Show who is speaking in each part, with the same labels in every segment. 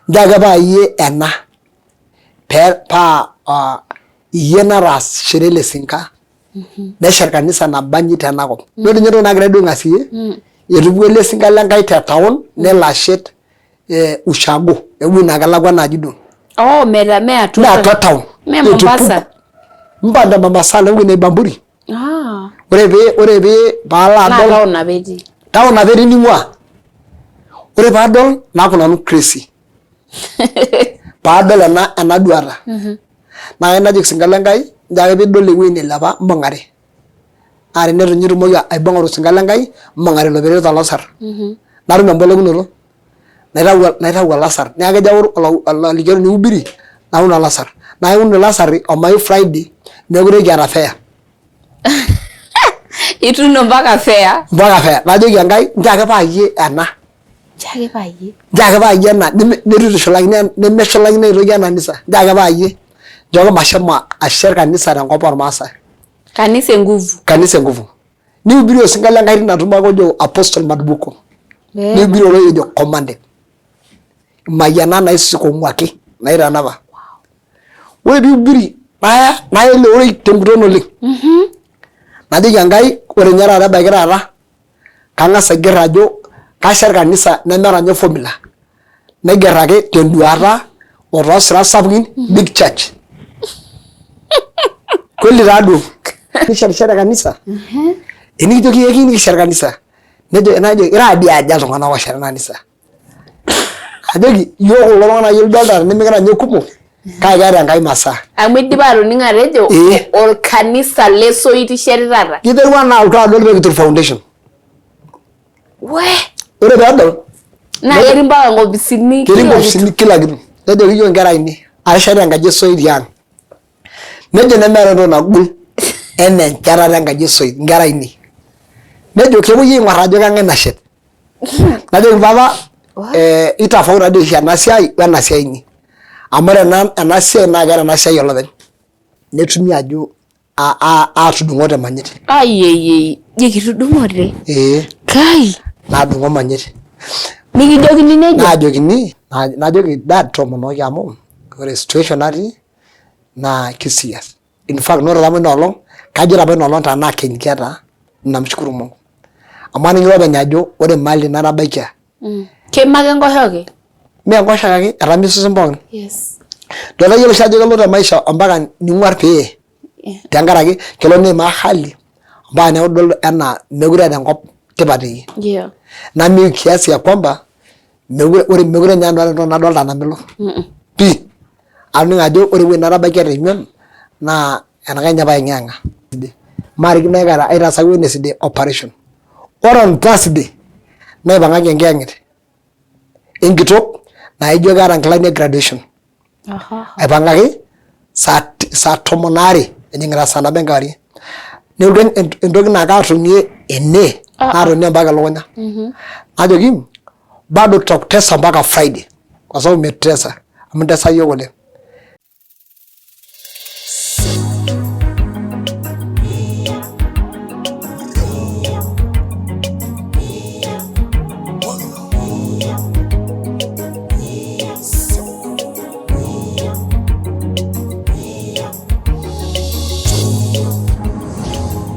Speaker 1: Nchoo ake paa iyie ena pee paa uh, iyie nataasishore ele sinka neshet kanisa nabanji tenakop. Ore ninye entoki nagira duo aing'asie etupukuo ele sinka le Nkai te town nelo ashet eh, ushago ewueji naa kelakwa naaji duo.
Speaker 2: Oh, meta me atua.
Speaker 1: Me atua town.
Speaker 2: Me Mombasa.
Speaker 1: Mpanda Mombasa alo ewueji naji Bamburi.
Speaker 2: Ah.
Speaker 1: Ore pee ore pee paalo
Speaker 2: Naa
Speaker 1: adol
Speaker 2: town apa etii.
Speaker 1: town apa etii ning'ua. Ore paadol naaku nanu crazy. Paadol ena ena duata. Naa kayieu najoki osinka le Nkai nchoo ake piidol ewueji neilepa mbung'are. Naa teneitu ninye itumoki aibung'a tosinka le Nkai mbung'are ilo perere tolasar. Natum embolokinoto naitau naitau olasar. Neeku kejo ake olalikio tenihubiri naun olasar. Naa iun ilasarri omayu Friday meekure kiata fare.
Speaker 2: Ituuno mpaka fare.
Speaker 1: Mpaka fare. Najoki Enkai nchoo ake paa iyie ena.
Speaker 2: Nchoo ake paa iyie.
Speaker 1: Nchoo ake paa iyie ena neitu itushulakini nemeshulakini aitoki ena anisa. Nchoo ake paa iyie. Nchoo ake mashomo ashet kanisa tenkop oormaasai.
Speaker 2: Kanisa e nguvu.
Speaker 1: Kanisa e nguvu. Nihubiri osinka le Nkai tina tumo ake ojo Apostle Madubuko. Nihubiri ororei ojo commanded. Imayianat naisikong'uaki naitanapa. Ore piihubiri naya naya ele ororei tenguton oleng. Najoki Enkai ore ninye taata ebaiki taata kang'as aigerr ajo kashet kanisa nemeeta ninye formula naigerr ake tenduata o toosirat sapukin big church. Kweli taaduo nishetishete kanisa enikijoki ekiyieu nikishet kanisa nejo najoki ira dii aja iltung'anak ooshet ena anisa? Ajoki iyiok kulo tung'anak lidolta nemikira ninye kumok kake keeta Enkai masaa.
Speaker 2: Amu idipa atoning'o atejo
Speaker 1: Ee.
Speaker 2: orkanisa le soit ishetitata.
Speaker 1: Kiterua anaa alotu adol pee kitur foundation.
Speaker 2: We!
Speaker 1: Ore peedol
Speaker 2: Naa ketii mpaka nkopisini
Speaker 1: ketii
Speaker 2: kila kitu.
Speaker 1: nkopisini kila kitu. Nejoki iyiok inkera ainei atesheta enkaji esoit tiang. Nejo nemeeta entoki nagol enaa enchetata enkaji esoit inkera ainei. Nejo kepuoi aing'or ajo keng'ae nashet. Najoki papa eh, itofauti taadoi oshi ena siai wena siai inyi. Amu ore ena ena siai naa keeta ena siai olopeny. Netumi ajo atudung'ote imanyit.
Speaker 2: Aiyeyie, ijo kitudung'ote?
Speaker 1: Ee.
Speaker 2: Kai!
Speaker 1: Naadung'o imanyit.
Speaker 2: Nikijokini nejia?
Speaker 1: Naajokini, najoki dad toomonoki amu ore situation natii naa ki serious. In fact ore apa ina olong kajo apa ina olong tenaa kenketa namshukuru Mungu. Amu aning'ito openy ajo ore mali natabaikia.
Speaker 2: Keima ake enkoshoke?
Speaker 1: Mee enkoshoke ake, etama osesen pookin.
Speaker 2: Yes.
Speaker 1: Dol ayiolo oshi ajo kelo te maisha ompaka ning'uar pee tenkaraki kelo niimaa hali mpaka neeku idol enaa mekure eeta enkop tipat teyie.
Speaker 2: Yeah.
Speaker 1: Namiu kiasi ya kwamba mekure ore mekure ninye nanu eeta entoki nadolta namelok pii. Aning ajo ore ewueji natabaikia temion naa enaikash ninye paayeng'iyeng'a. Maarikino aikata aitaasaki Wednesday operation. Ore on Thursday naipang'aki enkiyang'et enkitok naijo keeta nkilani e graduation. Aipang'aki saa tomon aare ejing'ita saa nabo enkewarie. Nelotu entoki naa kaatonie ene naatonie mpaka elukunya. Najoki bado tutakutesa mpaka Friday kwa sababu umetutesa amu intesa iyiook oleng.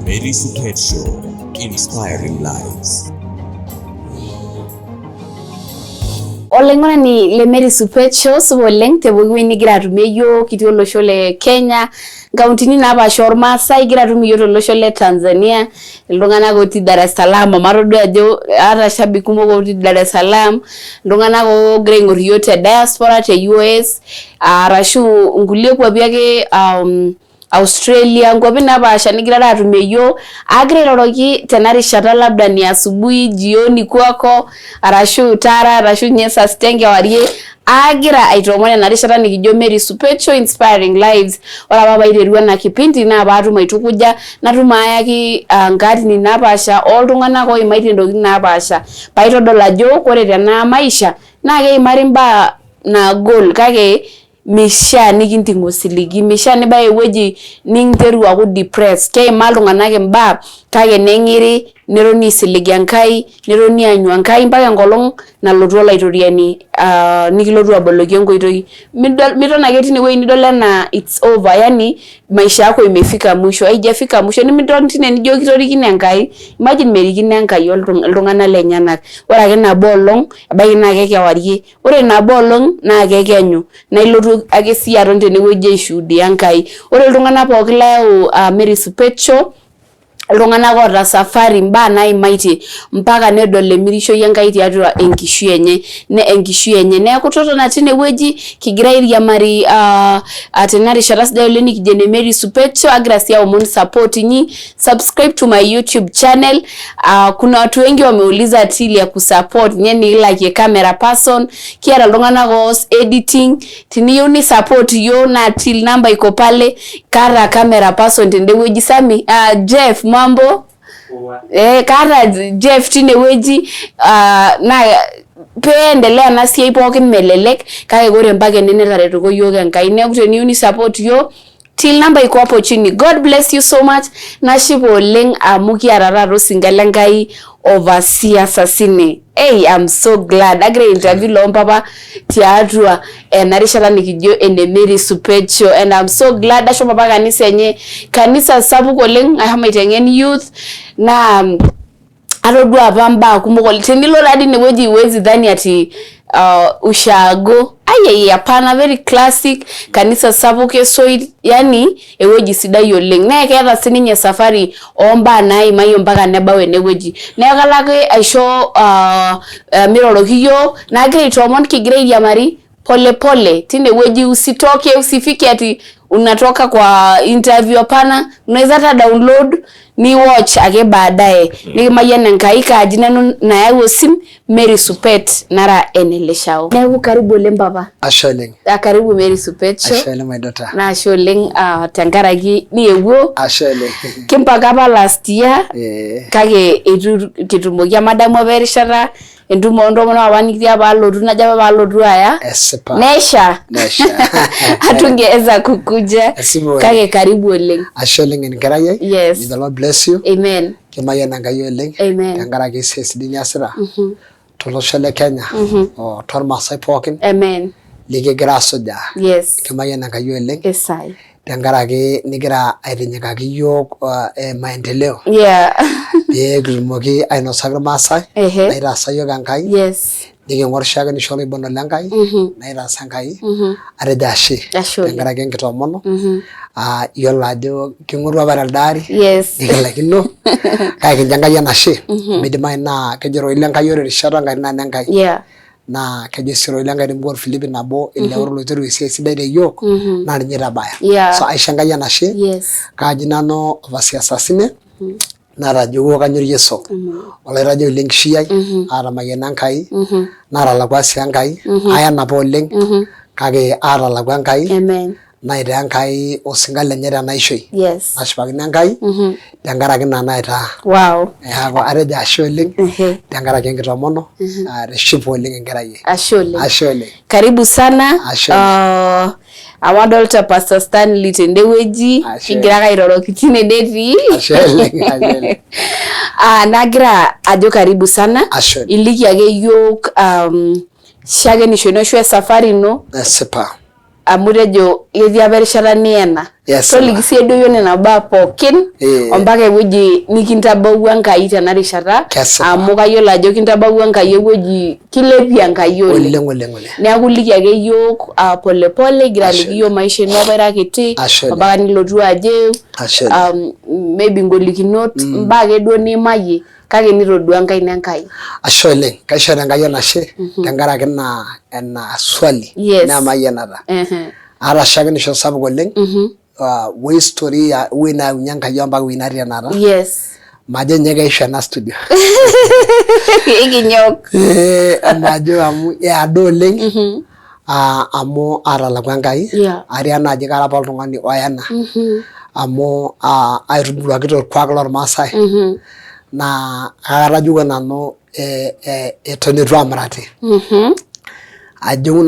Speaker 3: Mary Supet Show, inspiring lives.
Speaker 2: Olaing'urani le Mary Supet Show, supa oleng te pooki wueji nigira atumie iyiook itii olosho le Kenya, nkauntini napaasha ormaasai, igira atum iyiook tolosho le Tanzania, iltung'anak otii Dar es Salaam amu atodua ajo aata shabiki kumok otii Dar es Salaam, iltung'anak oogira aing'or iyiook te diaspora, te US arashu nkulie kuapi ake Australia, nkuapi napaasha nigirara atumie iyiook, aagira airoroki tena rishata labda ni asubuhi, jioni kwako arashu tara arashu ninye saa sita enkewarie, aagira aitoomon ena rishata nikijo Mary Supecho Inspiring Lives. Ore apa paiterua ena kipindi naa paatum aitukuja, natum ayaki uh, nkaatini napaasha oltung'anak oimaitie ntokitin napaasha, paitodol ajo kore tena maisha naa keimari imbaa naagol kake Meishaa nikinting osiligi, meishaa nibaya ewueji ninteru aaku depressed. Keimaa iltung'anak imbaa kake neng'iri. Netoni aisilig Enkai, netoni aanyu Enkai mpaka enkolong nalotu olaitoriani nikilotu aboloki enkoitoi. Midol, miton ake tine wueji nidol anaa it's over yani maisha yako imefika mwisho, haijafika mwisho. Nimiton tine nijo kitorikine Enkai. Imagine merikino Enkai iltung'anak lenyenak. Ore ake nabo olong ebaiki naa kekewarie, ore nabo olong naa kekenyu naa ilotu ake siyie aton tenewueji aishuhudia Enkai. Ore iltung'anak pookin layau Mary Supecho iltung'anak oota safari imbaa naimaitie mpaka nedol emirishoi Enkai tiatua enkishui enye ne enkishui enye. Neeku totona tine wueji kigira airiamari tena rishata sidai oleng nikijo ene Mary Supecho agira sii aomon support inyi subscribe to my YouTube channel. Kuna watu wengi wameuliza till ya kusupport nye nikilakie camera person kiata iltung'anak oos editing teniyieu ni support iyiok naa till number iko pale kaata camera person tende wueji Sami Jeff mambo kaata Jeff tine wueji naa pee endelea ena siai pookin melelek kake ore mpaka ene netaretoko iyiok Enkai neeku teniyieu ni support iyiok till number iko hapo chini. God bless you so much. Nashipa oleng amu kiata taata osinka le Nkai Overseer Sasine. Hey, I'm so glad. Agira interview loompapa tiatua ena rishata nikijo ene Mary Supecho and I'm so glad ashomo apa kanisa enye, kanisa sapuk oleng, ashomo aiteng'en youth naa atodua apa mbaa kumok oleng. Tenilo taadii inewueji huwezi dhani ati ushago. Ai hapana, very classic, kanisa sapuk esoit, yani ewueji sidai oleng. Naa keeta sininye safari oombaa naimayie mpaka nebau enewueji. Neeku kalo ake aisho miroroki iyiok, nagira aitoomon kigira airiamari pole pole tine wueji, usitoke usifike ati unatoka kwa interview, hapana. Unaweza hata download ni watch ake baadaye. Nikimayian Enkai kaaji nanu nayau osim Mary Supet nara eneleshao. Neeku karibu oleng papa.
Speaker 1: Ashe oleng.
Speaker 2: Karibu Mary Supet show.
Speaker 1: Ashe oleng my daughter.
Speaker 2: Naa ashe oleng tenkaraki niewuo.
Speaker 1: Ashe oleng.
Speaker 2: Kimpaka apa last year kake eitu kitumoki amu adamu apa erishata entumo oontomonok apa nikitii apa alotu najo apa paalotu aya.
Speaker 1: Esipa.
Speaker 2: Nesha.
Speaker 1: Nesha.
Speaker 2: Hatungeweza kukuja.
Speaker 1: Esipa oleng.
Speaker 2: Kake karibu oleng.
Speaker 1: Ashe oleng enkerai ai.
Speaker 2: Yes.
Speaker 1: May the Lord bless you.
Speaker 2: Amen.
Speaker 1: Kimayian Enkai oleng
Speaker 2: Amen.
Speaker 1: tenkaraki esiai sidai niasita tolosho le Kenya o tormaasai pookin
Speaker 2: Amen.
Speaker 1: likigira asujaa.
Speaker 2: Yes.
Speaker 1: Kimayian Enkai oleng
Speaker 2: Esai.
Speaker 1: tenkaraki nigira aitinyikaki iyiook maendeleo
Speaker 2: Yeah.
Speaker 1: pee kitumoki ainosaki irmaasai
Speaker 2: Ehe.
Speaker 1: naitaasa iyiook Enkai
Speaker 2: Yes.
Speaker 1: niking'or shakenisho oloiboni le Nkai naitaasa Enkai atejo ashe
Speaker 2: Ashe oleng.
Speaker 1: tenkaraki enkitoomono iyiolo ajo king'orua apa telde ari
Speaker 2: Yes.
Speaker 1: nikilaikino kake kincho Enkai enashe midimayu naa kejo ororei le Nkai ore irishat onkatitin naa inenkai
Speaker 2: Yeah.
Speaker 1: naa kejo sii ororei le Nkai tembuku orfilipi nabo ile ore oloiteru esiai sidai te yiok naa ninye oitabaya.
Speaker 2: Yeah.
Speaker 1: So aisho Enkai enashe
Speaker 2: Yes.
Speaker 1: kaaji nanu Overseer Sasine natajowuo kanyor Yesu olaitajoi lenkishui ai aatamayiana Enkai naatalakua sii Enkai aya apa oleng kake aatalakua Enkai
Speaker 2: Amen.
Speaker 1: naitaa Enkai osinka lenye tenaishoi
Speaker 2: Yes.
Speaker 1: nashipakino Enkai tenkaraki ina naitaa
Speaker 2: Wow.
Speaker 1: neeku atejo ashe oleng
Speaker 2: Ehe.
Speaker 1: tenkaraki enkitomono atishipa oleng enkerai ai
Speaker 2: Ashe oleng.
Speaker 1: ashe oleng
Speaker 2: Karibu sana.
Speaker 1: Ashe.
Speaker 2: Amu adolta Pastor Stanley tende wueji
Speaker 1: Ashe.
Speaker 2: kigira ake airoroki tine netii.
Speaker 1: Ashe oleng, ashe oleng.
Speaker 2: Nagira ajo karibu sana.
Speaker 1: Ashe oleng.
Speaker 2: Iliki ake yiok shakenisho ino ashu esafari ino
Speaker 1: Esipa.
Speaker 2: amu itejo ketii apa erishata niyena.
Speaker 1: Yes,
Speaker 2: Toliki sii duo yiok nena baa pookin ompaka ewueji nikintabawua Enkai tena rishata
Speaker 1: Kesipa.
Speaker 2: amu kayiolo ajo kintabawua Enkai ewueji kilepie Enkai oleng.
Speaker 1: Oleng oleng oleng.
Speaker 2: Neeku iliki ake yiok pole pole igira
Speaker 1: Ashe
Speaker 2: aliki yiok maisha ino apa ira kiti
Speaker 1: Ashe oleng.
Speaker 2: ompaka nilotu ajo
Speaker 1: Ashe oleng.
Speaker 2: maybe ingolikinot imbaa ake duo niimayie kake nitodua enkaina Enkai.
Speaker 1: Ashe oleng, kaisho Enkai enashe tenkaraki ina ena swali
Speaker 2: Yes.
Speaker 1: nemayianata.
Speaker 2: Ehe.
Speaker 1: Aata shakenisho sapuk oleng we historia ewueji nayaunyie Enkai ompaka ewueji natii tenakata.
Speaker 2: Yes.
Speaker 1: Majo ninye keishu ena studio.
Speaker 2: Ekinyok.
Speaker 1: Majo amu eado oleng amu aatalakua Enkai
Speaker 2: Yeah.
Speaker 1: atii enaaji kara apa oltung'ani oyena amu aitubuluaki torkuak lormaasai naa katajeuwua nanu eton eitu aamurati. Ajo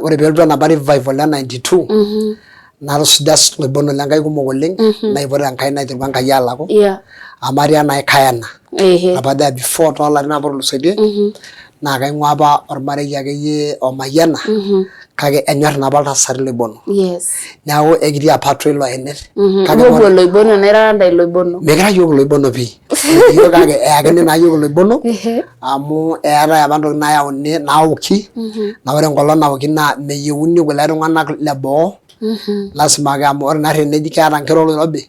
Speaker 1: ore peelotu enapa revival e 92. Natusuja iloibonok le Nkai kumok oleng naipot Enkai naiterua Enkai alaku amu atii enaa Kayana apa there before toolarin apa ootulusoitie naa kaing'ua apa ormarei akeyie omayiana kake enyorr naa apa iltasati loibonok. Neeku ekitii apa atua ilo oinet.
Speaker 2: Kake Ipuopuo iloibonok nirara intae iloibonok.
Speaker 1: Mikira iyiook iloibonok pii. Iyiok kake eyakini naa iyiook iloibonok amu eetae apa ntokitin nayauni naoki naa ore enkolong naoki naa meyieuni kulie tung'anak leboo lasima ake amu ore naarri teneji keeta nkera oloirobi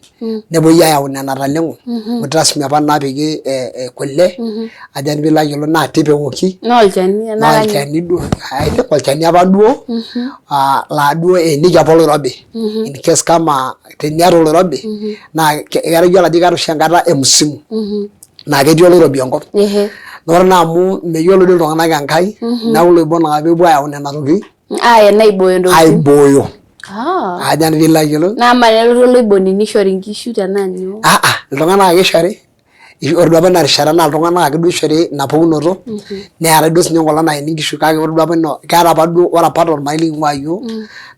Speaker 1: nepuoi ayau nena taleng'o amu rasmi apa naapiki kule ajo nanu piilo ayiolou naa teipa eoki
Speaker 2: Naa olchani
Speaker 1: naa olchani duo I think olchani apa duo laa duo eeniki apa oloirobi in case kama teniata oloirobi naa iyiolo ajo keeta oshi enkata e msimu naa ketii oloirobi enkop. Naa ore naa amu meyiolo dii iltung'anak Enkai neeku iloibonok apa epuo ayau nena tokitin
Speaker 2: Aaya naibooyo ntokitin.
Speaker 1: Aibooyo. Ah. Ajo nanu piilo ayiolou.
Speaker 2: Naa amaa tenelotu oloiboni nishori nkishu tenaa nyoo?
Speaker 1: Ah ah iltung'anak ake ishori. Ore duo apa ina rishata naa iltung'anak ake duo ishori ina pukunoto neetae duo sininye enkolong naeni nkishu kake ore duo apa ina keeta apa duo ore apa tormarei liking'ua iyiook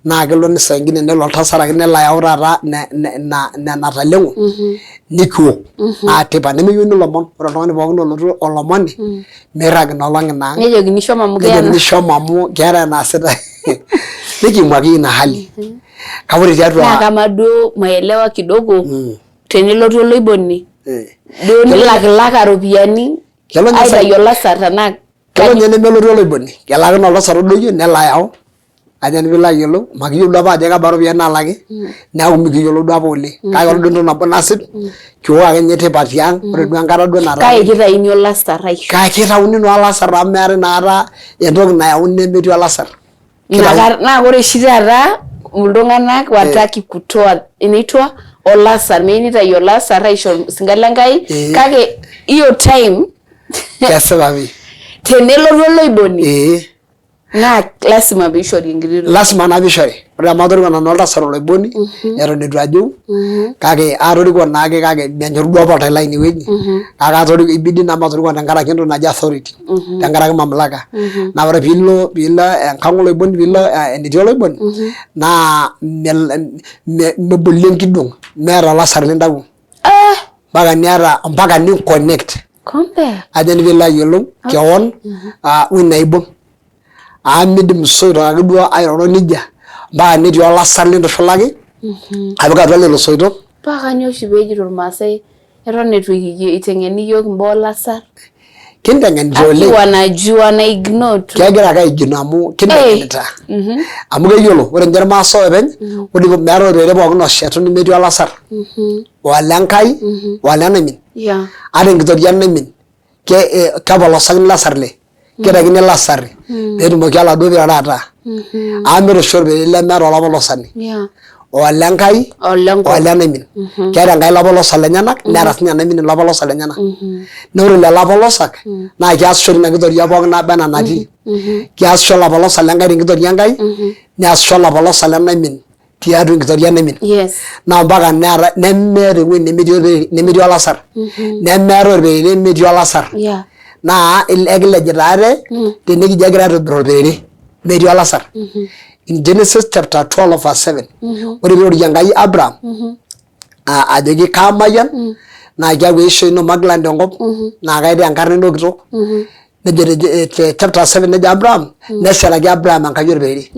Speaker 1: naa kelo ni saa ingine nelo oltasat ake nelo ayau taata nena taleng'o nikiok naa teipa nemeyieuni ilomon ore oltung'ani pookin olotu olomoni mirrag ina olong ina ang
Speaker 2: Nejokini shomo amu keeta.
Speaker 1: Nejokini shomo amu keeta enaasitae nikiimu akeyie ina hali kake ore tiatua
Speaker 2: Naa kama duo maelewa kidogo tenelotu oloiboni duo nilakilaka iropiyiani
Speaker 1: Kelo ninye
Speaker 2: aitayu olasar tenaa
Speaker 1: Kelo ninye nemelotu oloiboni kelo ake naa oltasat odoyio nelo ayau ajo nanu piilo ayiolou makiyiolo duo apa ajo kebaa iropiyiani naalaki neeku mikiyiolo duo apa oleng kake ore duo entoki nabo nasip kiok ake ninye teipa tiang ore duo enkata duo
Speaker 2: nataa Kake kitaini olasar aisho.
Speaker 1: Kake kitauni naa olasar amu meetae inakata entoki nayauni nemetii olasar.
Speaker 2: Naa ore oshi taata iltung'anak wataki kutoa inaitwa olasar meyieu nitayu olasar aisho osinka le Nkai kake hiyo time
Speaker 1: Kesipa pii.
Speaker 2: Tenelotu oloiboni naa lasima piishori enkiti toki.
Speaker 1: Lasima naa piishori. Ore amu atoriko nanu oltasat oloiboni eton eitu ajing kake atoriko naake kake menyor duo apa oltau lai ine wueji kake atoriko ibidi naa matoriko tenkaraki entoki naji authority tenkaraki mamlaka. Naa ore piilo piilo enkang oloiboni piilo enetii oloiboni naa meboli enkidong meeta olasar lintawuo. Mpaka niata mpaka ni connect.
Speaker 2: Kumbe.
Speaker 1: Ajo nanu piilo ayiolou kewon weina ibung. Amu midim isoitok ake duo airoro nejia mpaka netii olasar lintushulaki apik atua lelo soitok.
Speaker 2: Paa kanyoo oshi peejito irmaasai eton eitu eiteng'eni iyiook imbaa olasar?
Speaker 1: Kintengenita oleng.
Speaker 2: Aki wanajua wana ignore tu.
Speaker 1: Kegira ake aignore amu kintengenita. Amu keyiolo ore ninche irmaasai oopeny ore meetae orere pookin oshetu nemetii olasar. Ole Nkai ole naimin. Ata enkitoria naimin kepolosakini lasar le keitakini lasari petumoki oladuo pirare ataa. Amu meeta oshi orpirere lemeeta olapolosani. Ole Nkai ole naimin. Keeta Enkai ilapolosak lenyenak neeta sininye enaimin ilapolosak lenyenak. Naa ore lelo apolosak naa keasisho tina kitoria pookin naba enaa enatii. Keasisho olapolosak le Nkai tenkitoria Enkai neasisho olapolosak le naimin tiatua enkitoria naimin. Naa mpaka neetae nemeeta ewueji nemetii olasar. Nemeetae orperere lemetii olasar. Naa ekilejita ate tenikijo egira aitobir orperere metii olasar. In Genesis chapter 12 verse 7 ore piirorie Enkai Abraham ajoki kaamayian naa keeku eishoi ino magilan tenkop naa kaitaa enkarna ino kitok nejo te chapter 7 nejo Abraham neshetaki Abraham Enkai orperere.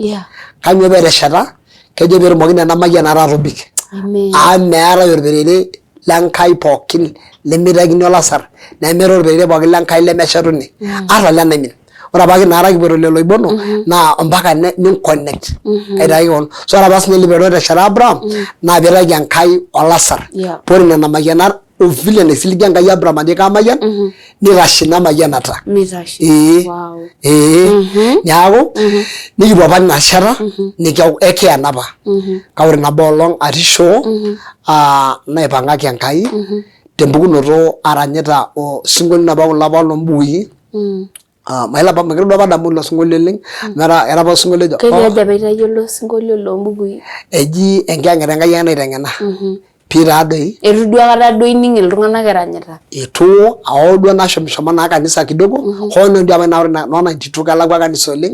Speaker 1: Kanyoo petesheta? Kejo petumoki nena mayianat atobik. Amu meetae orperere le Nkai pookin lemeitakini olasar nemeetae orperere pookin le Nkai lemeshetuni ata ole naimin. Ore apake inakata kipoito lelo oibono naa ompaka ni connect aitaki kewon. So ore apa sinye ele perere otesheta Abraham naa peitaki Enkai olasar. Paa ore nena mayianat o vile naisiligie Enkai Abraham ajo kaamayian nitashe ina mayianata.
Speaker 2: Ee.
Speaker 1: Ee. Neaku nikipuo apa ina rishata ekiyana apa. Kake ore nabo olong atii shoo naipang'aki Enkai tempukunoto aranyita osinkolio apa kulo apa loombukui. Mayiolo apa magira duo apa adamu ilo sinkolio oleng metaa era apa osinkolio ojo
Speaker 2: Ketiaji apa itayiolo osinkolio loo mbukui?
Speaker 1: Eji enkiyang'et Enkai ake naiteng'ena. Pii taa doi.
Speaker 2: Eitu duo aikata duo ining iltung'anak eranyita?
Speaker 1: Eitu hoo duo nashomishomo naa kanisa kidogo hoo naa apa ore noo 92 kelakwa kanisa oleng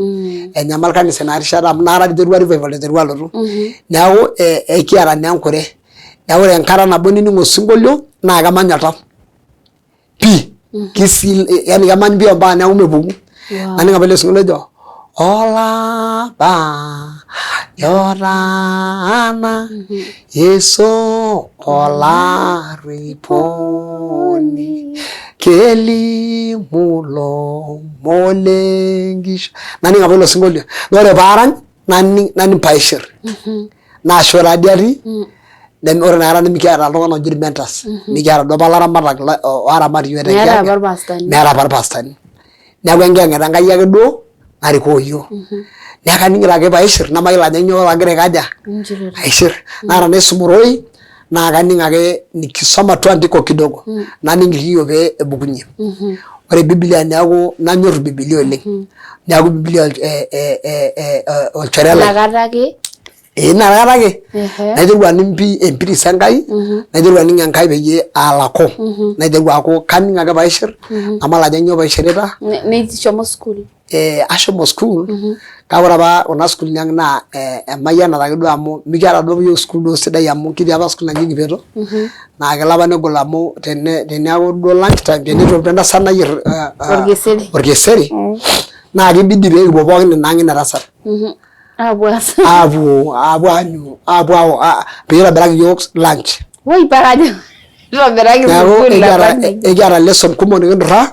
Speaker 1: enyamal kanisa ina rishata amu inakata iterua revival aiteru alotu neeku ekiata naa enkure neeku ore enkata nabo nining osinkolio naa kemany oltau pii kisil yani kemany pii ompaka neeku mepuku naning apa ele sinkolio ojo olapa yotaana Yesu olarriponi kelimu lomon lenkishui naning apa ilo sinkolio naa ore paarany naning naning paishir naa ashe taa dii atii ore inakata nimikiata iltung'anak ooji mentors mikiata duo apa ilaramatak ooramat iyiook te
Speaker 2: Meetae apa irpastani.
Speaker 1: meetae apa irpastani neeku enkiyang'et Enkai ake duo narikoo iyiook neeku kaning'ito ake paishir nemayiolo ajo nyoo agira aikaja aishir naa tenaisumuroi naa kaning ake nikisoma tu andiko kidogo naning irkiyo pee ebukunyie ore bibilia neeku nanyorr bibilia oleng neeku bibilia olchore lai
Speaker 2: Inakata ake
Speaker 1: ee ina kata ake naiteru aning pii empiris Enkai naiteru aning Enkai peyie aalaku naiteru aaku kaning ake paishir namayiolo ajo nyoo paishirita
Speaker 2: Nishomo sukuul?
Speaker 1: Eh, ashomo sukuul kake ore apa kuna sukuulini ang naa emayianata ake duo amu mikiata duo iyiook sukuul duo sidai amu kitii apa sukuul naji Kipeto naa kelo apa negol amu teneeku duo lunch time teneitu elotu entasat nayier
Speaker 2: Orkeseri.
Speaker 1: orkeseri naa kibidi pee kipuo pookin ina ang ina tasat.
Speaker 2: Aapuo aas.
Speaker 1: Aapuo aapuo aanyu aapuo pee itobiraki iyiook lunch.
Speaker 2: Woi paa kajo itobiraki
Speaker 1: Neeku
Speaker 2: sukuul apa nejia.
Speaker 1: ekiata lesson kumok nikinturraa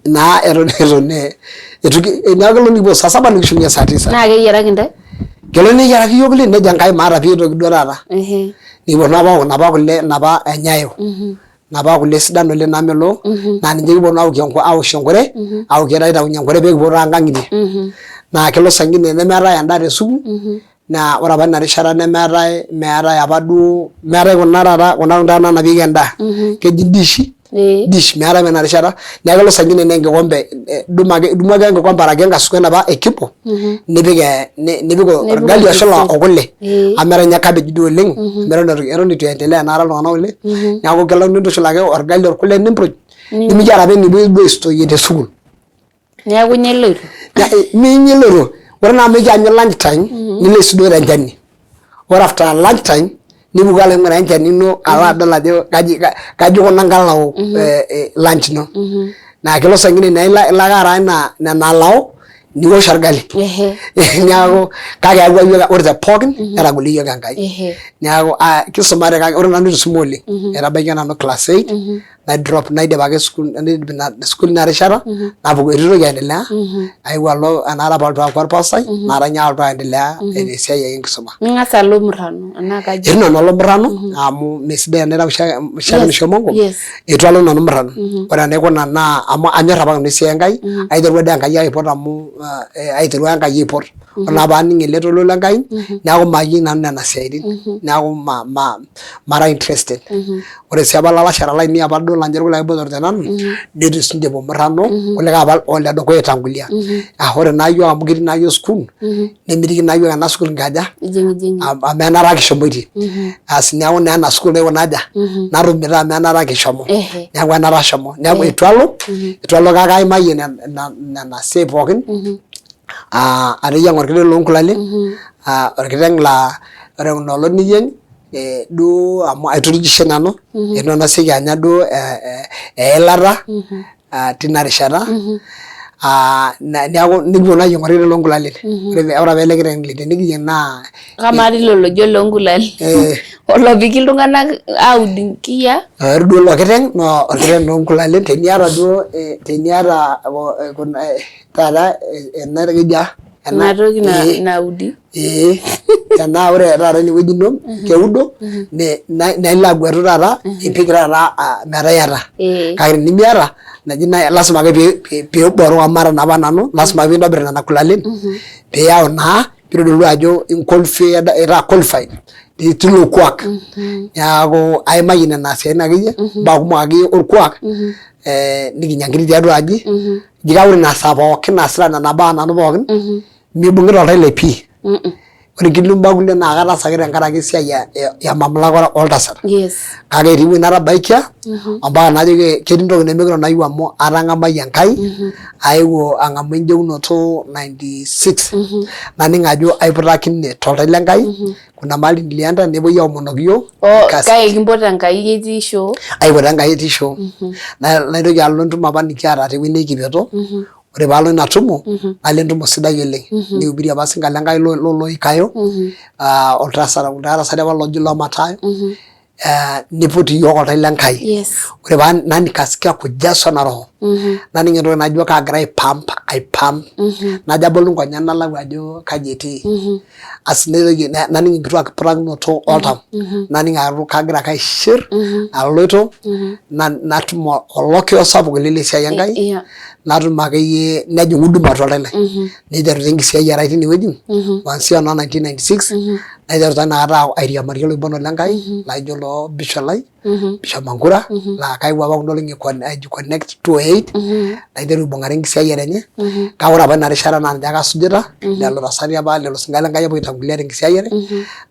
Speaker 1: naa eton eton eitu neeku kelo nikipuo saa saba nikishukunye saa tisa.
Speaker 2: Naa keyiaraki intae?
Speaker 1: Kelo neyiaraki iyiook nejo Enkai maata pii aitoki duo taata. Nikiponu apa aok inapa kule inapa enyayo. Napa kule sidan oleng namelok naa ninche kiponu aokie aoshie enkure aokie aitaunyie enkure pee kipuo taa nkang'itie. Naa kelo saa ingine nemeetae endaa te sukuul naa ore apa ina rishata nemeetae meetae apa duo meetae kuna taata kuna tokitin taata naanapieki endaa keji indishi dish meetae apa ina rishata neeku kelo saa ingine naa enkikombe idumu ake idumu ake enkikombe araki enkasuku enapa e kibo nipik nipik orgali oshula okule amu meetae ninye cabbage duo oleng amu eton eitu eendelea inakata iltung'anak oleng neeku kelo nintushul ake orgali orkule nimpuruj nimikiata apa enipuoi duo aistoyie te sukuul.
Speaker 2: Neeku inya iloito?
Speaker 1: Minya iloito, ore naa amu ekianyu lunch time nilo aisudoo tenchani ore after lunch time nipuku alo aing'uraa enchani ino alo adol ajo kaji kaji ikuna nkalao lunch ino naa kelo saa ingine naa ilo ake araa ina nena alao niwosh orgali neeku kake eyawua iyiook ore te pookin netagolo iyiook Enkai neeku kisumate kake ore nanu eitu aisuma oleng aitabaikia nanu class eight naidrop naidip ake sukuul naidip ina sukuul ina rishata napuku eitu aitoki aendelea aewuo alo enaata apa alotu aaku orpastai naata ninye alotu aendelea esiai ake enkisuma.
Speaker 2: Ning'as alo murrano anaa kaji?
Speaker 1: Eitu nanu alo murrano amu mesidai tenaitau shakenisho emonko eitu alo nanu murrano. Ore enaikuna naa amu anyor apa nanu esiai Enkai aiterua dii Enkai aipot amu aiterua Enkai aipot. Ore naa paaning ele toilo le Nkai neeku mayieu nanu nena siaitin neeku mara interested. Ore sii apa ilalashera lainei apa duo laa ninche irkulikae botorok te nanu neitu sininche epuo murrano kulikae apa oledukuya aitangulia. Ah ore naa iyiok amu kitii naa iyiok sukuul nemitiki naa iyiok ena sukuul kinkaja amu enara kishomoitie. Asi neeku naa ena sukuul naikuna aja natumito amu enara kishomo. Neeku enara ashomo. Neeku eitu alo, eitu alo kake aimayie nena siai pookin ateyiang'a orkiteng loo nkulale orkiteng laa ore ina olong niyieng duo amu aiturijishe nanu eitu nanu asioki anya duo eilata tina rishata neeku nikiponu ayieng orkiteng loo nkulale ore apa ele kiteng tenikiyieng naa
Speaker 2: Kamaa tilo lojo loo nkulale olopiki iltung'anak aud inkiyiaa?
Speaker 1: Ore duo ilo kiteng naa orkiteng loo nkulale teniata duo teniata taata ena keja
Speaker 2: ena toki naudi
Speaker 1: ee tenaa ore taata enewueji ino keudo naa ilo agwetu taata ipik taata metaa iyata kake tenimiata naji naa lasima ake piiboru amu mara naapa nanu lasima ake piintobir nena kulalen piiyau naa pitodolu ajo itaa qualified tilo kuak neeku aimayie nena siaitin akeyie imbaa kumok akeyie orkuak nikinya nkiri tiatua aji Eji kake ore ina saa pookin naasita nena baa nanu pookin, mibung'ita oltau lai pii. Ore nkulie baa kulie naa kataasa ake tenkaraki esiai ya mamlaka oltasat.
Speaker 2: Yes.
Speaker 1: Kake etii ewueji natabaikia ompaka najo ketii entoki nemekure nanu ayieu amu atang'amayie Enkai aewuo ang'amu enjeunoto 96 naning ajo aiputakine toltau le Nkai kuna mali nilienda nepuoi aomonoki iyiok
Speaker 2: Oh,
Speaker 1: kasi.
Speaker 2: kake kimpoto Enkai etii shoo.
Speaker 1: Aipoto Enkai etii shoo. Naitoki alo entumo apa nikiata tewueji neji Kipeto Ore paalo ina tumo nalo entumo sidai oleng nihubiri apa osinka lenkai loloikayo ah, oltasat oltasat apa loji Lomatayo eh, niput iyiook oltau le Nkai. Ore paa na nikasikia kujazwa na roho naning entoki najo kaagira aipump aipump najo abolu nkonyek nalau ajo kaji etii asi naitoki naning enkituaa kiputakinoto oltau naning ajo kagira ake aishir aloito natum olokiyo sapuk oleng le siai Enkai natum akeyie nejing huduma atua oltau lai niteru taa enkisiayiare ai tine wueji kuanzia noo 1996 naiteru taa inakata airiamariyie oloiboni le Nkai laijo loo bishop lai Bishop Mankura laa kayewuo apa kuna olong'i aiji connect 208 naiteru aibung'are enkisiayiare enye kake ore apa ina rishata naa ninche ake asujita lelo tasati apa lelo sinka le Nkai apa oitangulia tenkisiayiare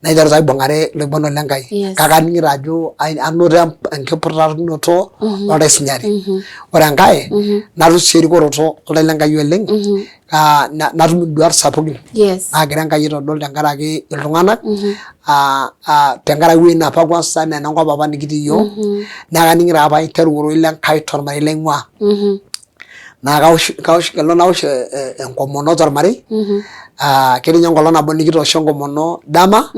Speaker 1: naiteru taa aibung'are iloibonok le Nkai kake aning'ito ajo anoto enkiputakinoto oltau sinyati. Ore enkae natum sii erikoroto oltau le Nkai oleng natum induat sapukin naagira Enkai aitodol tenkaraki iltung'anak tenkaraki ewueji apa kwanza anaa enenkop apa nikitii iyiook naa kaning'ito apa aiteru ororei le Nkai tolmarei laing'uaa. Naa kaosh kaosh kelo naosh enkomono tolmarei ketii ninye enkolong nabo nikitoosho enkomono dama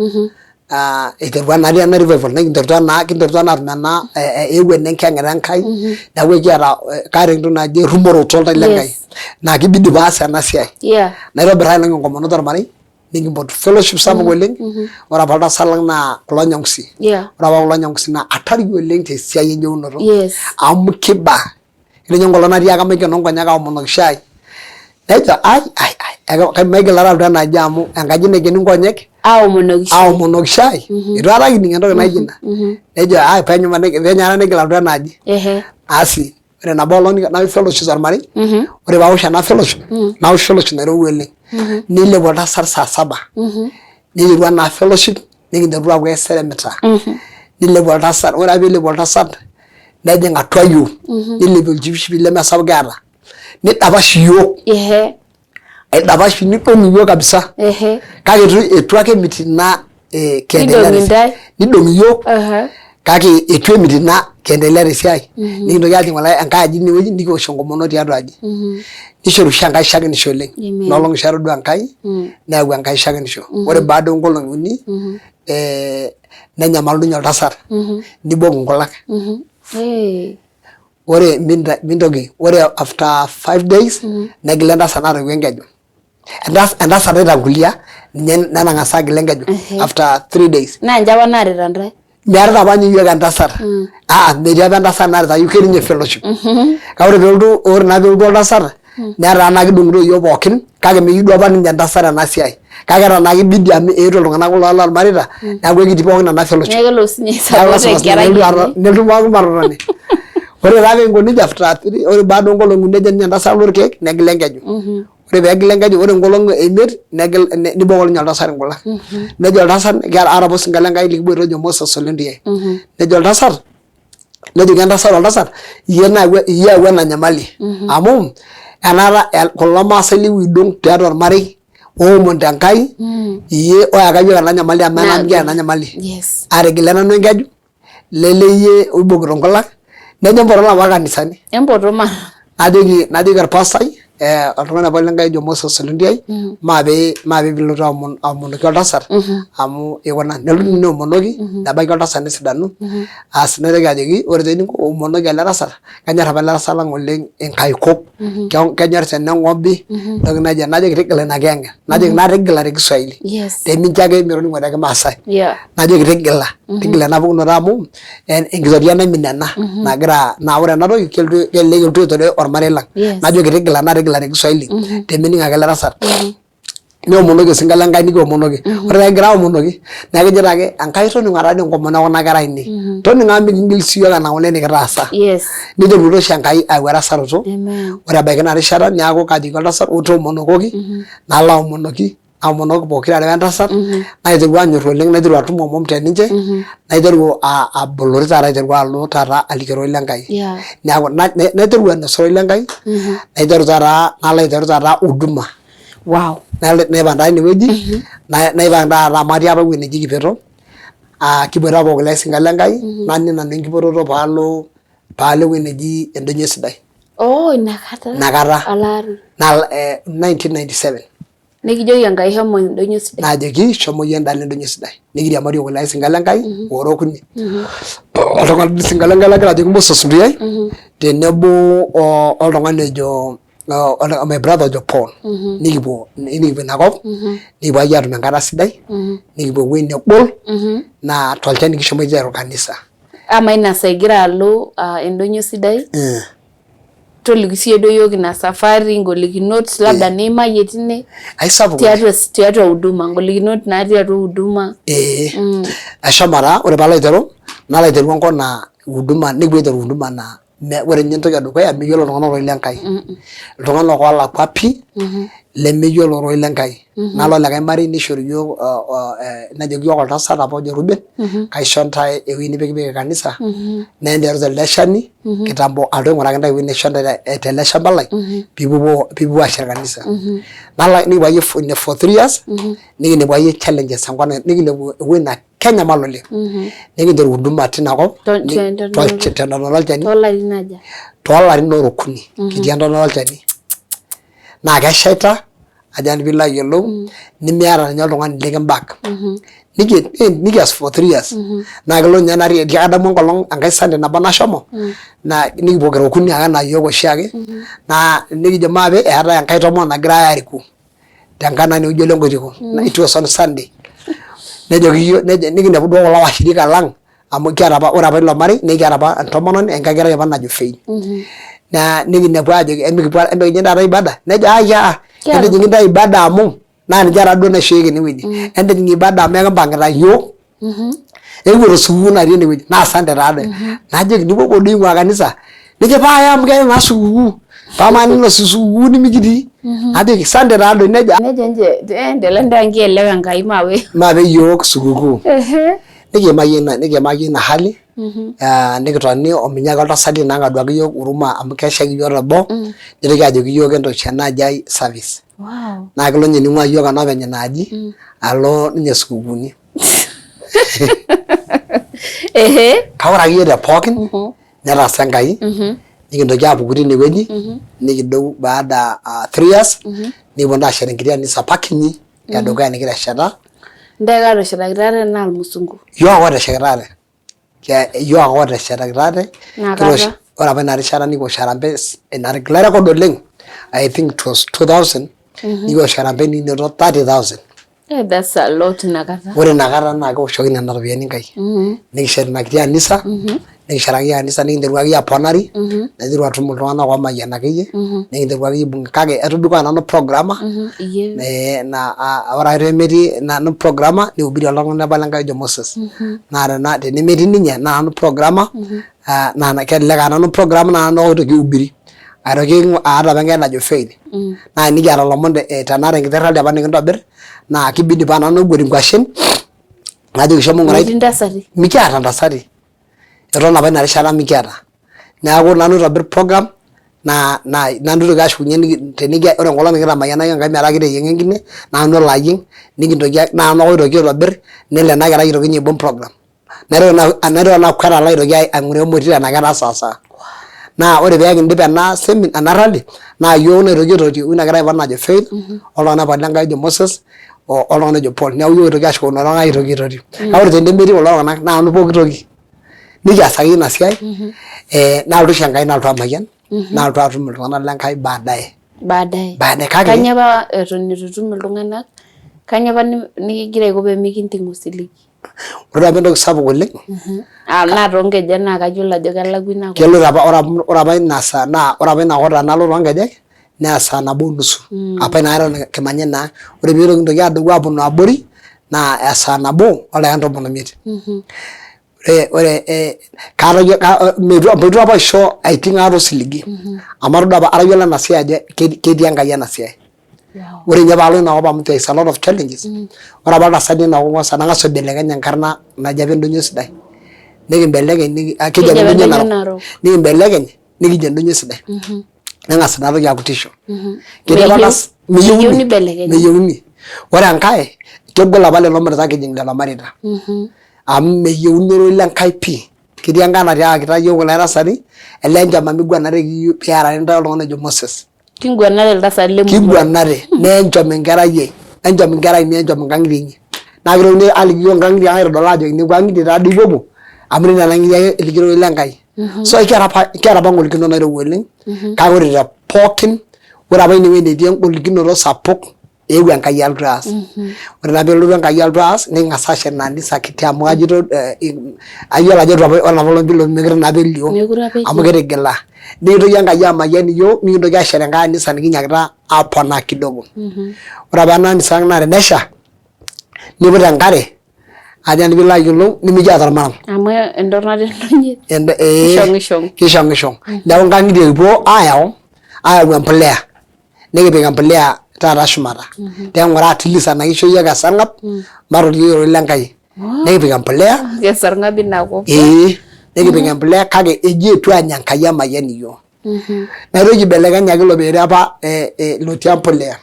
Speaker 1: iterua naa ena revival nikinterutua naa kinterutua naa atum ena eewuo ena enkiyang'et Enkai neeku ekiata kaata entoki naji errumoroto oltau le Nkai naa kibidi paas ena siai. Naitobirr ake nanu enkomono tolmarei nikimpot fellowship sapuk oleng ore apa oltasat lang naa kulo Nyangusi ore apa kulo Nyangusi naa hatari oleng tesiai enjeunoto amu kiba Ore ninye enkolong natiaka maikeno nkonyek aomonoki shai nejo ai ai ai maigil ake alotu enaaji amu enkaji naikeni nkonyek
Speaker 2: Aomonoki shai.
Speaker 1: aomonoki shai eitu aikata kining entoki naijo ina nejo ai penyo penyo aikata nigil alotu enaaji asi ore nabo olong naosh fellowship tormarei ore paosh ena fellowship naosh fellowship nairowua oleng nilepu oltasat saa saba niterua ena fellowship nikinteru aaku eseremita nilepu oltasat ore ake piilepu oltasat nejing atua yiok nilepie olchipshipi lemesapuk eeta nidapash iyiok aidapash nidong iyiok kabisa kake eitu ake emit ina eh, kiendelea
Speaker 2: Nidong'i intae.
Speaker 1: nidong iyiok kake eitu emit ina kiendelea tesiai nikintoki ajing enkae aji tinewueji nikiosh enkomono tiatua aji nishoru oshi Enkai shakenisho oleng
Speaker 2: Amen.
Speaker 1: ina olong oshi atodua Enkai neyau Enkai shakenisho ore baada oonkolong'i uni eh, nenyamalu ninye oltasat nibok inkulak
Speaker 2: Hey.
Speaker 1: ore mintoki ore after 5 days negila entasat natoiwuo enkeju entasat naitangulia ninye natang'asa agila enkeju after 3 days.
Speaker 2: Naa ninche apa naarita ntae.
Speaker 1: Meetae apa ninye iyiok entasat aa metii apa entasat naarita iyiok ketii ninye fellowship kake ore peelotu ore naa peelotu oltasat netaa naa kidong'ito iyiok pookin kake meyieu duo apa ninye entasat ena siai kake etaa naa kibidi amu eetuo iltung'anak kulo lormareita neeku ekitii pookin ena fellowship.
Speaker 2: Neeku kelo sinye
Speaker 1: Neeku
Speaker 2: aisupport
Speaker 1: lasima
Speaker 2: enkerai
Speaker 1: sinye
Speaker 2: enye.
Speaker 1: nelotu pookin matotoni. Ore taa pekinko nejia after three ore baada oonkolong'i uni nejo ninye entasat lorkeek negila enkeju. Ore peegila enkeju ore nkolong'i e imiet negil nibok ninye oltasat nkulak. Nejo oltasat aata apa osinka le Nkai likiboita ojo Moses Ole Ntuiai. Nejo oltasat nejoki entasat oltasat iyie nayawua iyie oyawua ena nyamali amu enaata kulo maasai liwidong tiatua ormarei oomonito Enkai iyie oyaka iyiok ena nyamali amu nanu kiata ena nyamali. Atigila nanu enkeju lele iyie oibokito nkulak nejo mpoto lapa kanisani.
Speaker 2: Empoto ma.
Speaker 1: Najoki najoki orpastai eh, oltung'ani apa lenkai ojo Moses Ole Ntuiai maape maape piilotu aomon aomonoki oltasat amu ikuna nelotu ninye neomonoki nebaiki oltasat nesidanu asi naitoki ajoki ore taa eninko omonoki ele tasat kenyorr apa ele tasat lang oleng inkaikok kenyorr teneng'obi entoki naijo ena najoki tigila ina kiyang'et najoki naa tigila te Kiswahili pemincho ake metoning'o te Kimaasai najoki tigila tigila ena pukunoto amu enkitoria naimin ena nagira naa ore ena toki kelotu kelelek elotu aitore ormarei lang najoki tigila naa tigila te Kiswahili pemening ake ele tasat niomonoki osinka le Nkai nikiomonoki ore taa kigira aomonoki neeku ejito ake Enkai toning'o taadii enkomono ekuna kera ainei toning'o amu mikingil siyiok ena ng'ole nikitaasa niterutua oshi Enkai ayau erasaroto ore ebaiki ina rishata neeku kajoki oltasat toomonokoki nalo aomonoki. Naomonoki pokira are wentasat naiteru anyorru oleng naiteru atum omom teninche naiteru abolori taata aiteru alo taata aliki ororei lenkai. Neeku naiteru ainosa ororei lenkai naiteru taata nalo aiteru taata huduma. Naipang taa tinewueji naipang taata amu atii apa ewueji neji Kipeto kiboita apa olaisinka lenkai naning nanu enkipototo paalo paalo ewueji neji Endonyo Sidai.
Speaker 2: Oh inakata.
Speaker 1: Inakata.
Speaker 2: Olari.
Speaker 1: Naa 1997.
Speaker 2: Nikijoki Enkai shomo endonyo sidai.
Speaker 1: Najoki shomo iyie endalo endonyo sidai. Nikiriamari okulikae sinka lenkai ora okuni. Oltung'ani sinka lenkai lagira ajoki Moses Nduyai tenebo oltung'ani ojo my brother ojo Paul. Nikipuo nikipuo ina kop nikipuo akeyie atum enkata sidai nikipuo ewueji negol naa tolchani kishomoita aiteru kanisa.
Speaker 2: Amaa ina saa igira alo endonyo sidai Toliki siiyie duo iyiook ina safari ingolikinot labda niimayie tine
Speaker 1: Aisapuk
Speaker 2: tiatua tiatua huduma ingolikinot natii atua huduma.
Speaker 1: Ee ashomo taa ore paalo aiteru nalo aiteru enkop naa huduma nikipuo aiteru huduma naa ore ninye entoki edukuya meyiolo iltung'anak ororei le Nkai. Iltung'anak oolakua pii lemeyiolo ororei le Nkai. Nalo likae marei nishori iyiok nejoki iyiok oltasat apa ojo Reuben kaisho ntae ewueji nipikipiki kanisa naa enteru telde shani kitambo alotu aing'uraki intae ewueji naisho intae tele shamba lai piipuopuo piipuopuo aashet kanisa. Nalo nikipuo akeyie for 3 years nikinepu akeyie challenges enkop nikinepu ewueji naa kenyamal oleng. Nikinteru huduma tina kop tentonata olchani
Speaker 2: Toolarin aja?
Speaker 1: toolarin ora okuni kitii entonata olchani. Naa keshaita ajo nanu piilo ayiolou nimiata ninye oltung'ani likimbak. Nikias for 3 years naa kelo ninye natii kadamu enkolong enkae Sunday nabo nashomo naa nikipuo kira okuni ake anaa iyiok oshiake naa nikijo maape eetae enkae tomononi nagirae aariku tenkang nikijo ole Nkoitiko it was on Sunday nejoki iyiok nikinepu duo kulo washirika lang amu kiata apa ore apa ilo marei nikiata apa entomononi enkae kerai apa najo Faith. Naa nikinepu aajoki emikipuo emikijing taata ibada nejo aia entijing intae ibada amu naa ninche taa duo naishoeki ene wueji entijing ibada amu ekimpangita iyiook ekipuoito supukuu natii ene wueji naa Sunday taa doi. Najoki nipuopuo doi ing'ua kanisa nejo pae amu keetae naa supukuu paa amaa teninosu supukuu nimikitii najoki Sunday taa doi nejo
Speaker 2: Nejo ninche endelea ntae nkielewa Enkai maape.
Speaker 1: Maape iyiook supukuu. Nikiimayie ina nikiimayie ina hali nikitoni ominyaaki oltasat lina ang aduaki iyiook huruma amu keshaiki iyiook teboo nitoki ajoki iyiook entosh enaaji ai service. Naa kelo ninye ning'ua iyiook enopeny ina aji alo ninye sukukuuni. Kake ore akeyie te pookin netaasa Enkai nikintoki apuku tine wueji nikidou baada 3 years nikiponu aashet enkiti anisa apa kinyi edukuya nikitesheta.
Speaker 2: Ntae ake ooteshetakita ate tenaa irmusungu?
Speaker 1: Iyiok ake ooteshetakita ate. Iyiok ake ooteshetakita ate.
Speaker 2: Inakata?
Speaker 1: Ore apa ina rishata nikiwosh harambee natigila record oleng I think it was 2000 nikiwosh harambee nikinoto 30,000.
Speaker 2: Eh, that's a lot inakata.
Speaker 1: Ore inakata naa kewoshoki nena ropiyiani Enkai. Nikishet ina kiti anisa, nikishetaki kanisa nikinterua akeyie aponari, naiteru atum iltung'anak oomayian akeyie, nikinterua akeyie aibung' kake atobiko aa nanu programmer, naa ore ake pemetii nanu programmer nihubiri oltung'ani apa Lenkai ojo Moses. Naa tenemetii ninye naa nanu programmer, naa kelelek aa nanu programmer naa nanu oitoki aihubiri. Aitoki aata apa enkerai najo Faith naa tenikiata ilomon tenaata enkiti rally apa nikintobir naa kibidi paa nanu oiguet inkwashen najoki shomo ing'urai.
Speaker 2: Metii intasati?
Speaker 1: Mikiata intasati, eton apa ina rishata mikiata. Neeku nanu oitobir program naa nanu oitoki ashukunye ore enkolong nikitamayiana Enkai metaa kiteyieng'a enkine naa nanu olo ayieng' nikintoki naa nanu ake oitoki aitobir nelo ena kerai aitoki ninye aibung' program. Naitoki nanu akwet alo aitoki aing'uraa emoti tenaa ketaa sawa sawa. Naa ore pee kindip ena seminar ena rally naa iyiok naitoki aitoti oina kerai apa najo Faith oltung'ani apa lenkai ojo Moses oltung'ani ojo Paul. Neeku iyiok oitoki ashukokino aitoki aitoti. Kake ore tenemetii kulo tung'anak naa nanu pooki toki. Nikias akeyie ina siai nalotu oshi Enkai nalotu amayian nalotu atum iltung'anak lenkai baadaye.
Speaker 2: Baadaye.
Speaker 1: Baadaye kake.
Speaker 2: Kainyoo apa eton eitu itum iltung'anak, kainyoo apa nikigira aiko pee mikinting osiligi?
Speaker 1: Ore apa entoki sapuk oleng.
Speaker 2: Ah, naa toonkejek naa kayiolo ajo kelakua ina kop.
Speaker 1: Keloito apa ore apa ina saa naa ore apa ina kop tenalo toonkejek naa esaa nabo onusu. Apa ina kata eton kimanya ina ang. Ore pee kintoki adou aponu abori naa esaa nabo oldaikani tomon oimiet. Ore meitu apa aisho aiting aikata osiligi amu atodua apa atayiolo ena siai ajo ketii Enkai ena siai. Ore ninye paalo ina kop amu there is a lot of challenges. Ore apa oltasat lina kop kwanza nang'as aibelekeny enkarna naji apa Endonyo Sidai. Nikimbelekeny keji apa Endonyo Narok. Nikimbelekeny nikijo Endonyo Sidai. Neng'as ina toki aaku tisho. Ketii apa
Speaker 2: Meyieuni
Speaker 1: meyieuni. Ore enkae kegol apa lelo mareita kijing lelo mareita. Amu meyieuni ororei le Nkai pii. Ketii enkai natiakita iyiook kulo tasati elee encham amu iguanareki piarari intae oltung'ani ojo Moses.
Speaker 2: Kinguanare iltasati le
Speaker 1: murua. Kiguanare naa enchom enkerai ai, enchom inkera ainei enchom inkang'itie inyi. Naa kitokini aaliki iyiook inkang'itie ang aitodol aajo nekua ang'itie taadoi ipuopuo amu nena ang'itie ake eliki ororei le Nkai. So kiata apa kiata apa ingolikinot nairowua oleng kake ore te pookin ore apa ine wueji netii engolikinoto sapuk eewuo Enkai alotu aas. Ore naa peelotu Enkai alotu aas niking'as aashet ina anisa kiti amu kajito ayiolo ajo eitu apa ore enapa olong pilotu mekure naa apa elio amu kitigila. Nikintoki Enkai amayian iyiook nikintoki aashet enkae anisa nikinyaakita aaponaa kidogo. Ore apa ena anisa ang naa tenesha niput enkare ajo nanu piilo ayiolou nimikiata ormaram.
Speaker 2: Amu entornati
Speaker 1: endonyit. Kishong'ishong. Kishong'ishong. Neeku inkang'itie kipuo aayau, ayau empuliya. Nikipik empuliya taata shumata. Pee at least enaa kisho iyiok esarng'ab matolikio ororei le Nkai. Nikipik empuliya.
Speaker 2: Esarng'ab ina kop.
Speaker 1: Ee nikipik empuliya kake eji eitu enya Enkai emayian iyiook. Naitoki aibelekenyaki ilo pere apa lotii empuliya.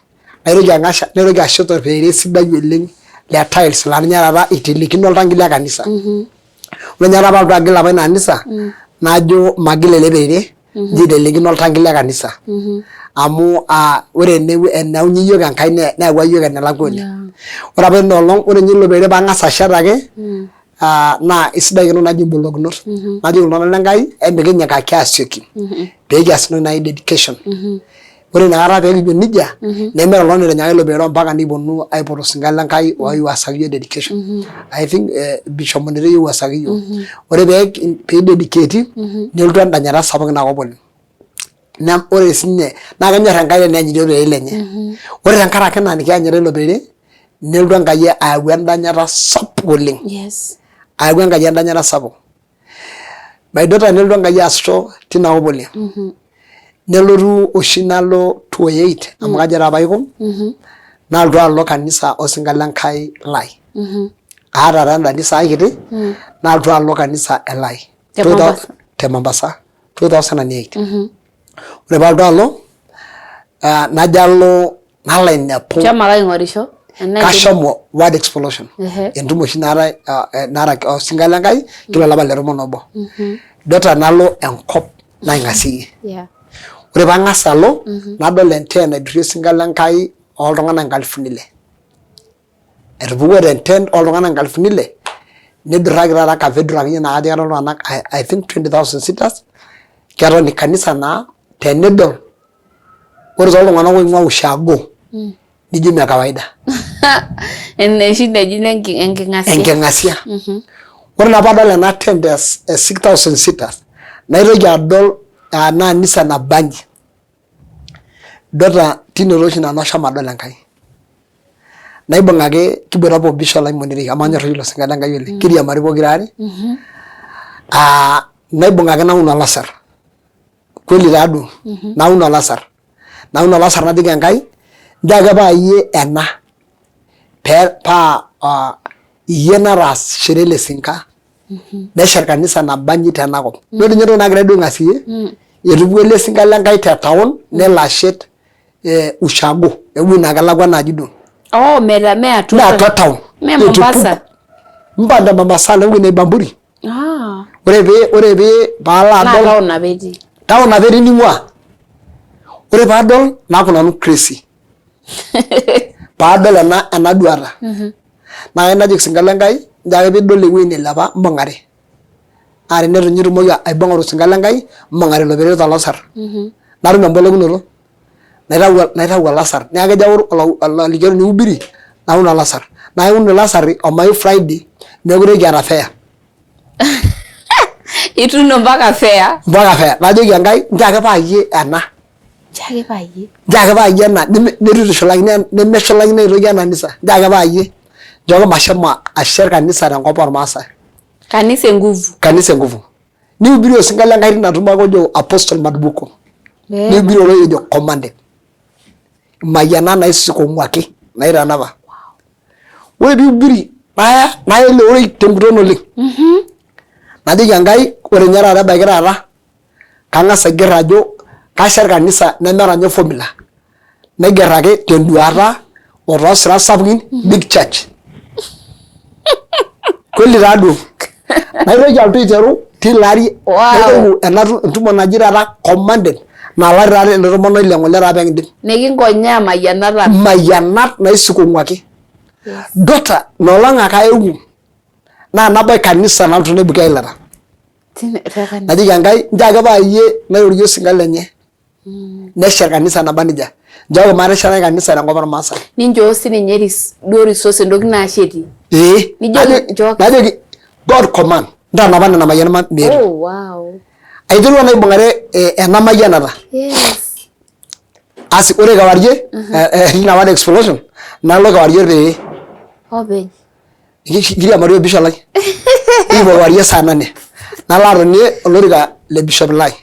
Speaker 1: Naitoki ang'as naitoki ashet orpere sidai oleng le tiles laa ninye taata itelekino oltanki le kanisa. Ore ninye taata palotu agil apa ina anisa najo magil ele pere njo itelekino oltanki le kanisa. Amu ore eneyaunye iyiok Enkai neyawua iyiok enelakua oleng. Ore apa ina olong ore ninye ilo pere pang'as ashet ake naa isidai ake entoki naji imbolokinot. Najoki iltung'anak le Nkai emikinyikaki asioki pee kias entoki naji dedication. Ore inakata pee kijo nejia nemeeta oltung'ani otinyikaka ilo pere mpaka nikiponu aipot osinka le Nkai oyieu aasaki iyiok dedication. I think Bishop Munene oyieu aasaki iyiok. Ore pee idedicati nelotu endanyata sapuk ina kop oleng. Ore siininye naa kenyor Enkai teneyanyiti ororei lenye. Ore tenkaraki ina nikiyanyita ilo pere nelotu Enkai ayau endanyata sapuk oleng. Ayau Enkai endanyata sapuk. My daughter nelotu Enkai aasisho tina kop oleng. Nelotu oshi nalo 208 amu kajo taa apa aiko nalotu alo kanisa osinka le Nkai lai. Aata taa enda anisa ai kiti nalotu alo kanisa elai.
Speaker 2: Te Mombasa.
Speaker 1: Te Mombasa 2008. Ore paalotu alo najo alo nalo ainepu
Speaker 2: Shomo ake aing'orisho
Speaker 1: enaa kashomo word explosion entumo oshi naatae naata osinka le Nkai kila olapa le tomon obo. Dota nalo enkop naing'asieyie. Ore paang'as alo nadol enteen naidurie osinka le Nkai ooltung'anak inkalifuni ile. Etupukuo te tent ooltung'anak inkalifuni ile nidurraki taata cathedral akeyie naa kajo keton iltung'anak I think 20,000 seaters ketoni kanisa naa tenidol ore tooltung'anak oing'ua ushago nijo ime kawaida.
Speaker 2: Enoshi naji enking'asia.
Speaker 1: Enking'asia. Ore naa paadol ena tent e 6000 seaters naitoki adol ena anisa nabanji dota tine oshi nanu ashomo adol Enkai. Naibung ake kiboita apa obisho lai Moniriki amu anyor oshi ilo sinka lenkai oleng. Kiriamari pokira are. Naibung ake naun olasar. Kweli taa duo. Naun olasar. Naun olasar najoki Enkai nchoo ake paa iyie ena paa iyie nataasishore ele sinka neshet kanisa nabanji tenakop. Ore ninye entoki naagira duo aing'asie etupukuo ele sinka le Nkai te town nelo ashet ushago ewueji naa kelakua naaji duo.
Speaker 2: Oh, meta me atua.
Speaker 1: Me atua town.
Speaker 2: Me Mombasa.
Speaker 1: Mpaka Mombasa alo ewueji neji Bamburi.
Speaker 2: Ah.
Speaker 1: Ore pee paalo adol.
Speaker 2: Naa town apa etii.
Speaker 1: Town apa etii ning'ua. Ore paadol naaku nanu crazy. Paadol ena duata. Naa kayieu najoki osinka le Nkai nchoo ake piidol ewueji neilepa mbung'are. Naa teneitu ninye itumoki aibung'a osinka le Nkai mbung'are ilo pere tolasar. Natum embolokinoto naitau olasar. Neeku kejo olalikio tenihubiri naun olasar. Naa iun ilasari omayu Friday meekure kiata fare.
Speaker 2: Ituuno mpaka fare.
Speaker 1: Mpaka fare. Najoki Enkai nchoo ake paa iyie ena.
Speaker 2: Nchoo ake paa iyie.
Speaker 1: Nchoo ake paa iyie ena neitu itushulakini nemeshulakini aitoki ena anisa. Nchoo ake paa iyie. Nchoo ake mashomo ashet kanisa tenkop oormaasai.
Speaker 2: Kanisa e nguvu.
Speaker 1: Kanisa e nguvu. Nihubiri osinka le Nkai tina tumo ake ojo Apostle Madubuko. Nihubiri olojo commanded. Imayianat naisikong'uaki naitanapa. Ore piihubiri naya naya ele ororei tenguton oleng. Najoki Enkai ore ninye taata ebaiki taata kang'as aigerr ajo kashet kanisa nemeeta ninye formula naigerr ake tenduata o toosirat sapukin big church. Kweli taaduo. Naitoki alotu aiteru tilo ari naiteru ena entumo naji taata commanded naa olari taata ele tomon oile ng'ole taa pekindip.
Speaker 2: Nikinkonyaa mayianat ang.
Speaker 1: Mayianat naisikong'uaki. Daughter ina olong ake aewuo naa nabo kanisa nalotu naibukoo eilata. Najoki Enkai nchoo ake paa iyie nairorie osinka lenye neshet kanisa naba nejia. Nchooki mateshetaki kanisa tenkop ormaasai.
Speaker 2: Ninchoo sininye duo resource entoki nashetie.
Speaker 1: Ee. Najoki God command ntanapa nena mayianat meetu.
Speaker 2: Oh, wow.
Speaker 1: Aiterua naa aibung'are ena mayianata.
Speaker 2: Yes.
Speaker 1: Asi ore kewarie tina ward explosion nalo kewarie orpee.
Speaker 2: Openy.
Speaker 1: Kiriamari obishop lai. Nikipuo kewarie saa nane. Nalo atonie olorika le bishop lai.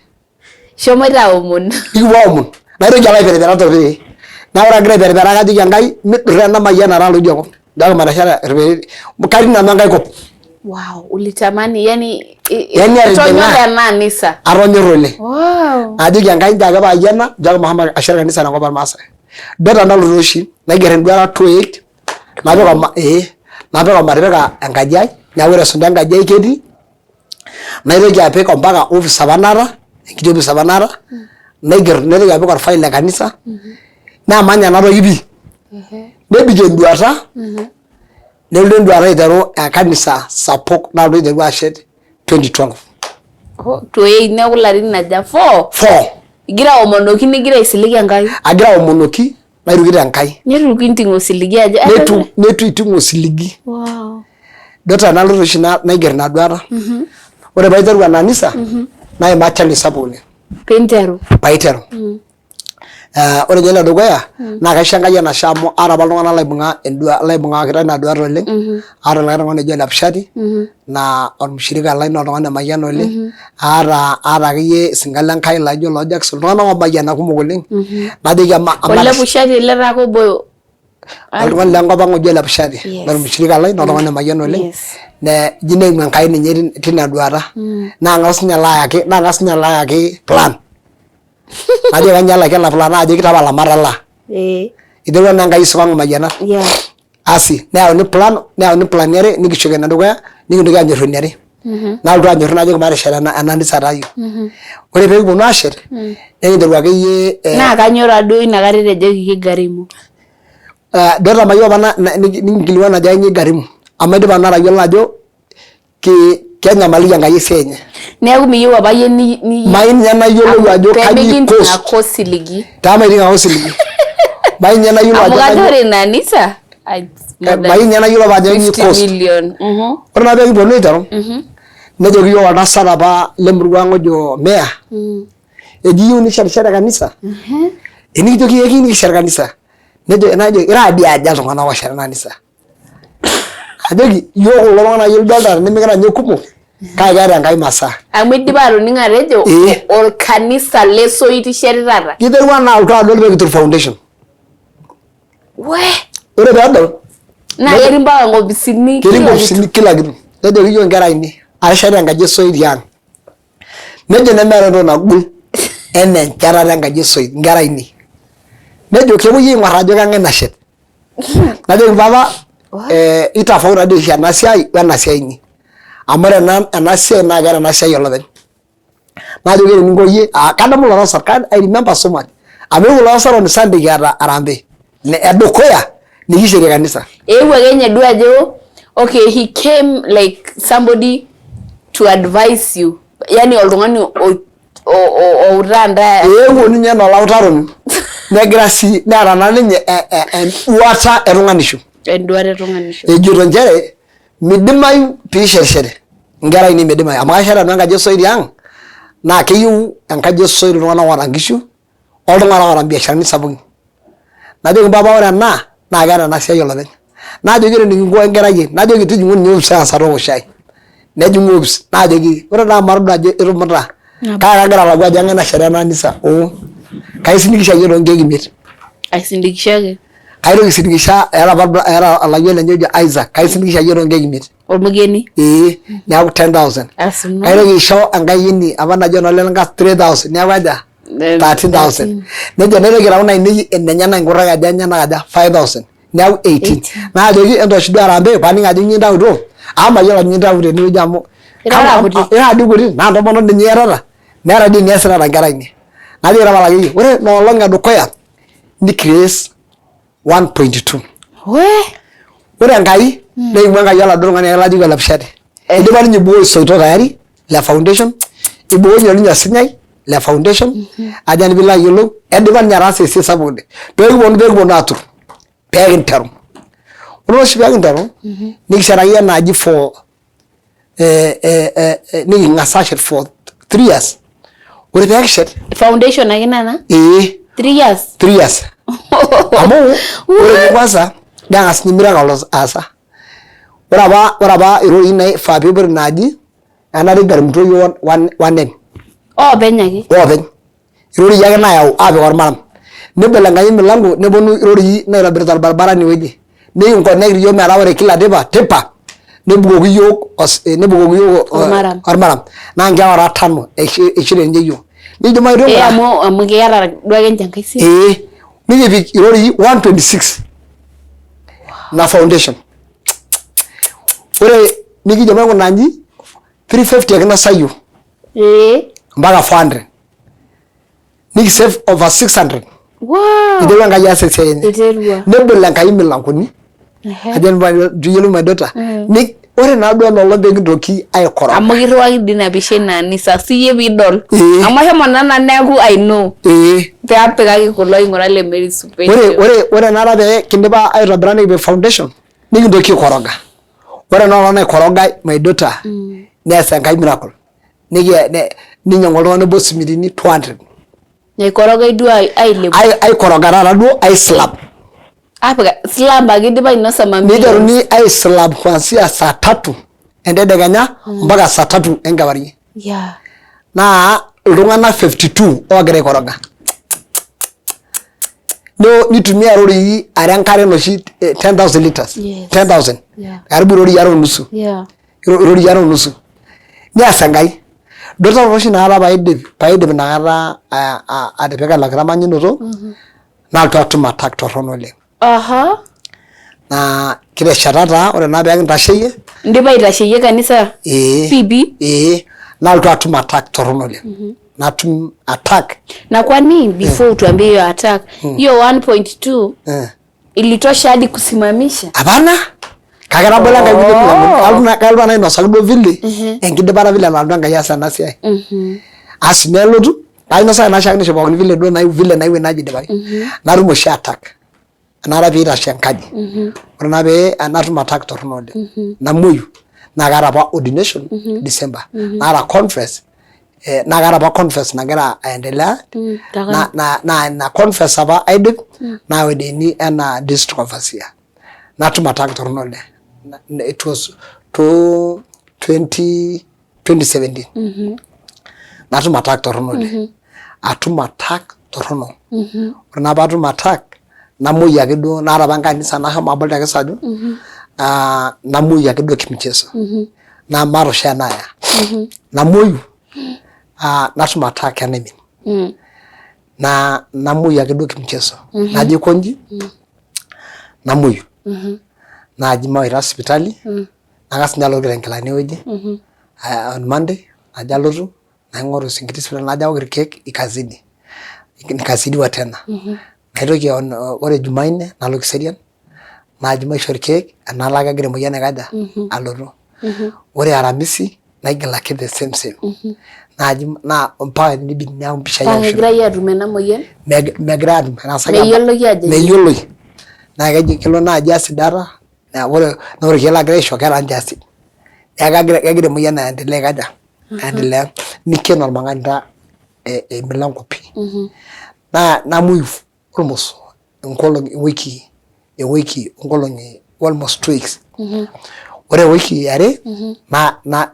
Speaker 2: Shomoita aomon.
Speaker 1: Nikipuo aomon. Naitoki alo aiperipera torpee. Naa ore agira aiperipera kajoki Enkai midurra ena mayianata alo idia kop. Nchooki matesheta irpee. Katii nanu enkae kop.
Speaker 2: Wow, ulitamani yani
Speaker 1: Yani atijing'a.
Speaker 2: itonyora ena anisa.
Speaker 1: Atonyora oleng.
Speaker 2: Wow.
Speaker 1: Najoki Enkai nchoo ake paa iyie ena, nchooki mashomo ashet kanisa tenkop ormaasai. Dota nalotu oshi naiger enduata 28 napik oma ee napik omatipika enkaji ai neeku ore esunta enkaji ai ketii naitoki apik ompaka office apa naata enkiti office apa naata naiger naitoki apik orfile le kanisa namany ena toki pii nebik enduata nelotu enduata aiteru kanisa sapuk nalotu aiteru ashet 2012.
Speaker 2: Oh, toi neeku ilarin aja? Four?
Speaker 1: Four.
Speaker 2: Igira aomonoki nigira aisilig Enkai.
Speaker 1: Agira aomonoki nairukito Enkai.
Speaker 2: Neitu kinting osiligi ajo
Speaker 1: Neitu neitu iting osiligi.
Speaker 2: Wow.
Speaker 1: Dota nalotu oshi naiger ina duata. Ore paiteru ena anisa naimaa challenge sapuk oleng.
Speaker 2: Pinteru.
Speaker 1: Paiteru. Ore ninye enedukuya naa kaisho Enkai enashe amu aata apa iltung'anak laibung'a endua laibung'akita ina duata oleng. Aata likae tung'ani oji Ole Pushati naa ormushirika lai naa oltung'ani omayiana oleng. Aata aata akeyie isinka le Nkai laijo loo Jackson iltung'anak omayiana kumok oleng. Najoki ama
Speaker 2: Ole Pushati ele taake obo
Speaker 1: oltung'ani lenkop ang oji Ole Pushati
Speaker 2: Yes.
Speaker 1: naa ormushirika lai naa oltung'ani omayiana oleng.
Speaker 2: Yes.
Speaker 1: Ne ijo neimu Enkai ninye tina duata. Naa kang'as ninye alo ayaki naa kang'as ninye alo ayaki plan. Najoki kainyoo elaki ena plan najoki tapala matalaa.
Speaker 2: Eh.
Speaker 1: Iterua naa Enkai aisukong imayianat.
Speaker 2: Yeah.
Speaker 1: Asi neyauni plan neyauni plani are nikishuko enedukuya nikintoki anyorru eniare. Nalotu anyorru najoki mateshet ena anisa taa iyiok. Ore pee kiponu aashet nikinteru akeyie
Speaker 2: Naa kanyoo taduo inakata etejoki kigharimu?
Speaker 1: Dota mayieu apa nikinkilikuan ajo kainyoo eigharimu amu aidipa naa atayiolo ajo kenyamaliki Enkai esiai enye.
Speaker 2: Neeku miyieu apa iyie ni
Speaker 1: Mayieu ninye nayiolou ajo kaji
Speaker 2: pemikinting ake osiligi.
Speaker 1: Taa maiting ake osiligi. Mayieu ninye nayiolou
Speaker 2: ajo
Speaker 1: Amu
Speaker 2: kajo ore ina anisa
Speaker 1: mayieu ninye nayiolou ajo kainyioo cost.
Speaker 2: million.
Speaker 1: Ore naa pee kiponu aiteru nejoki iyiook oltasat apa lemurua ang ojo Meya eji iyieu nishetisheti kanisa enikijoki ekiyieu nikishet kanisa nejo najoki ira dii aja iltung'anak ooshet ena anisa. Ajoki iyiok kulo tung'anak akeyie lidolta nemikira ninye kumok kake keeta Enkai masaa.
Speaker 2: Amu idipa atoning'o atejo
Speaker 1: Ee.
Speaker 2: orkanisa le soit ishetitata.
Speaker 1: Kiterua naa alotu adol pee kitur foundation.
Speaker 2: We!
Speaker 1: Ore peedol
Speaker 2: Naa ketii mpaka nkopisini
Speaker 1: ketii
Speaker 2: kila kitu.
Speaker 1: nkopisini kila kitu. Nejoki iyiok inkera ainei atesheta enkaji esoit tiang. Nejo nemeeta entoki nagol enaa enchetata enkaji esoit inkera ainei. Nejo kepuoi aing'or ajo keng'ae nashet. Najoki papa eh, itofauti dii oshi ena siai wena siai inyi amu ore ena ena siai naa keeta ena siai olopeny. Najoki ore eninko iyie ah, kadamu ilo tasat I remember so much amu eewuo ilo tasat on Sunday kiata harambee edukuya nikishetie kanisa.
Speaker 2: Eewuo ake ninye duo ajo okay he came like somebody to advise you yani oltung'ani outaa ntae.
Speaker 1: Eewuo ninye enaa olautaroni negira sii neeta naa ninye enduata e tung'anisho.
Speaker 2: Enduata e tung'anisho.
Speaker 1: Ejito nchere midimayu piishetisheti inkera ainei midimayu amu kasheta nanu enkaji osoit tiang naa keyieu enkaji osoit iltung'anak oota nkishu oltung'anak oota imbiasharani sapukin. Najoki mpapa ore ena naa keeta ena siai olopeny. Najoki ore enikinko enkerai ai najoki tijing'u ninye ofis taang'asa tooko shai. Nejing'u ofis naajoki ore taa amu atodua ajo itumuta kake kagira alau ajo kang'ae nasheta ena anisa oo kayieu sii nikishaiyie toonkeek imiet.
Speaker 2: Aisindikisha ake.
Speaker 1: Kaitoki aisindikisha eeta apa eeta olayioni lenye oji Isaac kaisindikisha iyie toonkeek imiet.
Speaker 2: Ormugeni.
Speaker 1: Ee neeku 10,000. Kaitoki aisho enkae ayioni apa naji eno Lenkas 3,000 neeku aja? 13,000. Nejia naitoki aitau inainei inenyenak inkurrak aja enyenak aja 5,000 neeku 18. Naajoki entoosh duo harambee paaning ajo inyoo intautuo amu mayiolo ajo inyoo intautuo tenewueji amu irara dii kuti naa intomonok dii ninye iyatata meeta dii eniasitata nkera ainei. Najoki tapalaki ore ina olong edukuya nikiraise 1.2. Ore Enkai neimua Enkai oladuo tung'ani ake lajoki olapishati. Eidipa ninye aibukoki isoitok tayari le foundation, eibukoki ninye osinyai le foundation ajo nanu piilo ayiolou, eidipa ninye ataasa esiai sapuk oleng. Pee kiponu pee kiponu aatur pee kinteru. Ore oshi pee kinteru nikishetaki ena aji for niking'as aashet for 3 years. Ore pee kishet
Speaker 2: Foundation ake ina na?
Speaker 1: Ee.
Speaker 2: 3 years?
Speaker 1: 3 years. Amu ore ninye kwanza neng'as ninye miracle aasa. Ore apa irorii naifaa piiput ina aji enare igaramito iyiook 1M.
Speaker 2: Oopeny ake?
Speaker 1: Oopeny. Irorii ake naayau aapik ormaram. Nebol Enkai emilango neponu irorii naitobirita orbaribara ine wueji. Nikinconnect iyiook metaa ore kila teipa teipa nebukoki iyiook nebukoki iyiook
Speaker 2: Ormaram.
Speaker 1: ormaram. Naa nkeek ora tano eishira ninche iyiook. Nijo maitung'ura.
Speaker 2: Ee amu keeta duake ninche enkae siai.
Speaker 1: Ee nikipik irorii 126 ina foundation. Ore nikijo maikuna inji 350 ake inosa iyiook.
Speaker 2: Ee.
Speaker 1: Mpaka 400. Nikisave over 600.
Speaker 2: Wow.
Speaker 1: Iterua Enkai aas esiai enye.
Speaker 2: Iterua.
Speaker 1: Nebol Enkai imilankoni. Ajo iyiolou my daughter. Ore naa duo ena olong pee kintoki aikoroga.
Speaker 2: Amu kirriwaki dii ina pisha ina anisa siyie piidol. Amu ashomo naa nanu neeku I know. Pee apikaki kulo aing'urak le Mary Supecho.
Speaker 1: Ore ena pee kindipa aitobira nikipik foundation nikintoki aikoroga. Ore ena olong naikorogai my daughter nees Enkai miracle. Ninyiang'u oltung'ani obo isimitini 200.
Speaker 2: Naikorogai duo ailepu.
Speaker 1: Aikoroga taata duo aislab.
Speaker 2: Apik slab ake idipa ainosa mamilions.
Speaker 1: Niteruni aislab kuanzia saa tatu entedekenya mpaka saa tatu enkewarie.
Speaker 2: Yeah.
Speaker 1: Naa iltung'anak 52 oogira aikoroga. Nitumia irorii are enkare enoshi 10,000 liters.
Speaker 2: Yes.
Speaker 1: 10,000.
Speaker 2: Yeah.
Speaker 1: Karibu irorii are onusu.
Speaker 2: Yeah.
Speaker 1: Irorii are onusu. Neas Enkai. Idol oshi inakata paidip inakata atipika ilo kitamanyunoto nalotu atum attack torrono oleng.
Speaker 2: Aha.
Speaker 1: Naa kitesheta taa ore naa pee kintasheyie.
Speaker 2: Indipa aitasheyie kanisa?
Speaker 1: Ee.
Speaker 2: Piipi?
Speaker 1: Ee. Nalotu atum attack torrono oleng. Natum attack.
Speaker 2: Na kwani before utuambie hiyo attack, hiyo 1.2 ilitosha hadi kusimamisha?
Speaker 1: Hapana. Kake etabolo Enkai kulie milangoni. Kalotu ainosaki duo vile enkidipata vile nalotu Enkai aas ena siai. Asi nelotu kainosaki naa oshiake pookin vile duo vile naewuo ina aji idipaki. Natum oshi attack enakata pee eitashe enkaji. Ore naa pee natum attack torrono oleng. Namuoyu naa kaata apa ordination December. Naata conference naa kaata apa conference nagira aendelea naa ina conference apa aidip naordineeni enaa district overseer. Natum attack torrono oleng. It was 2017. Natum attack torrono oleng. Atum attack torrono. Ore naa paatum attack namuoyu ake duo naata apa enkanisa nashomo abol te Kisaju namuoyu ake duo kimchezo. Naa maata oshi enaaya. Namuoyu natum attack enaimin. Naa namuoyu ake duo kimchezo. Najo aikonji namuoyu. Naaji mawaita sipitali nang'as ninye alo Kitengela inewueji on Monday najo alotu naing'oru enkiti sipitali najo aok irkeek ikazidi nikazidiwa tena. Naitoki ore Jumanne nalo Kiserian naaji maishoo irkeek enalo ake egira emoyian aikaja alotu. Ore Aramisi naigil ake the same same. Naaji naa mpaka nibidi neeku mpishai
Speaker 2: Paa
Speaker 1: aoshito.
Speaker 2: kegirai aatum ena moyian?
Speaker 1: Megirai aatum.
Speaker 2: Meyioloi ajo.
Speaker 1: Meyioloi. Naa keji kelo naaji acid aata naa ore irkeek laagirai aisho keeta ninche acid. Neeku kegira emoyian aendelea aikaja aendelea niken olmang'anta emilango pii. Naa namuoyu almost inkolong'i ewiki ewiki onkolong'i almost 2 weeks. Ore ewiki eare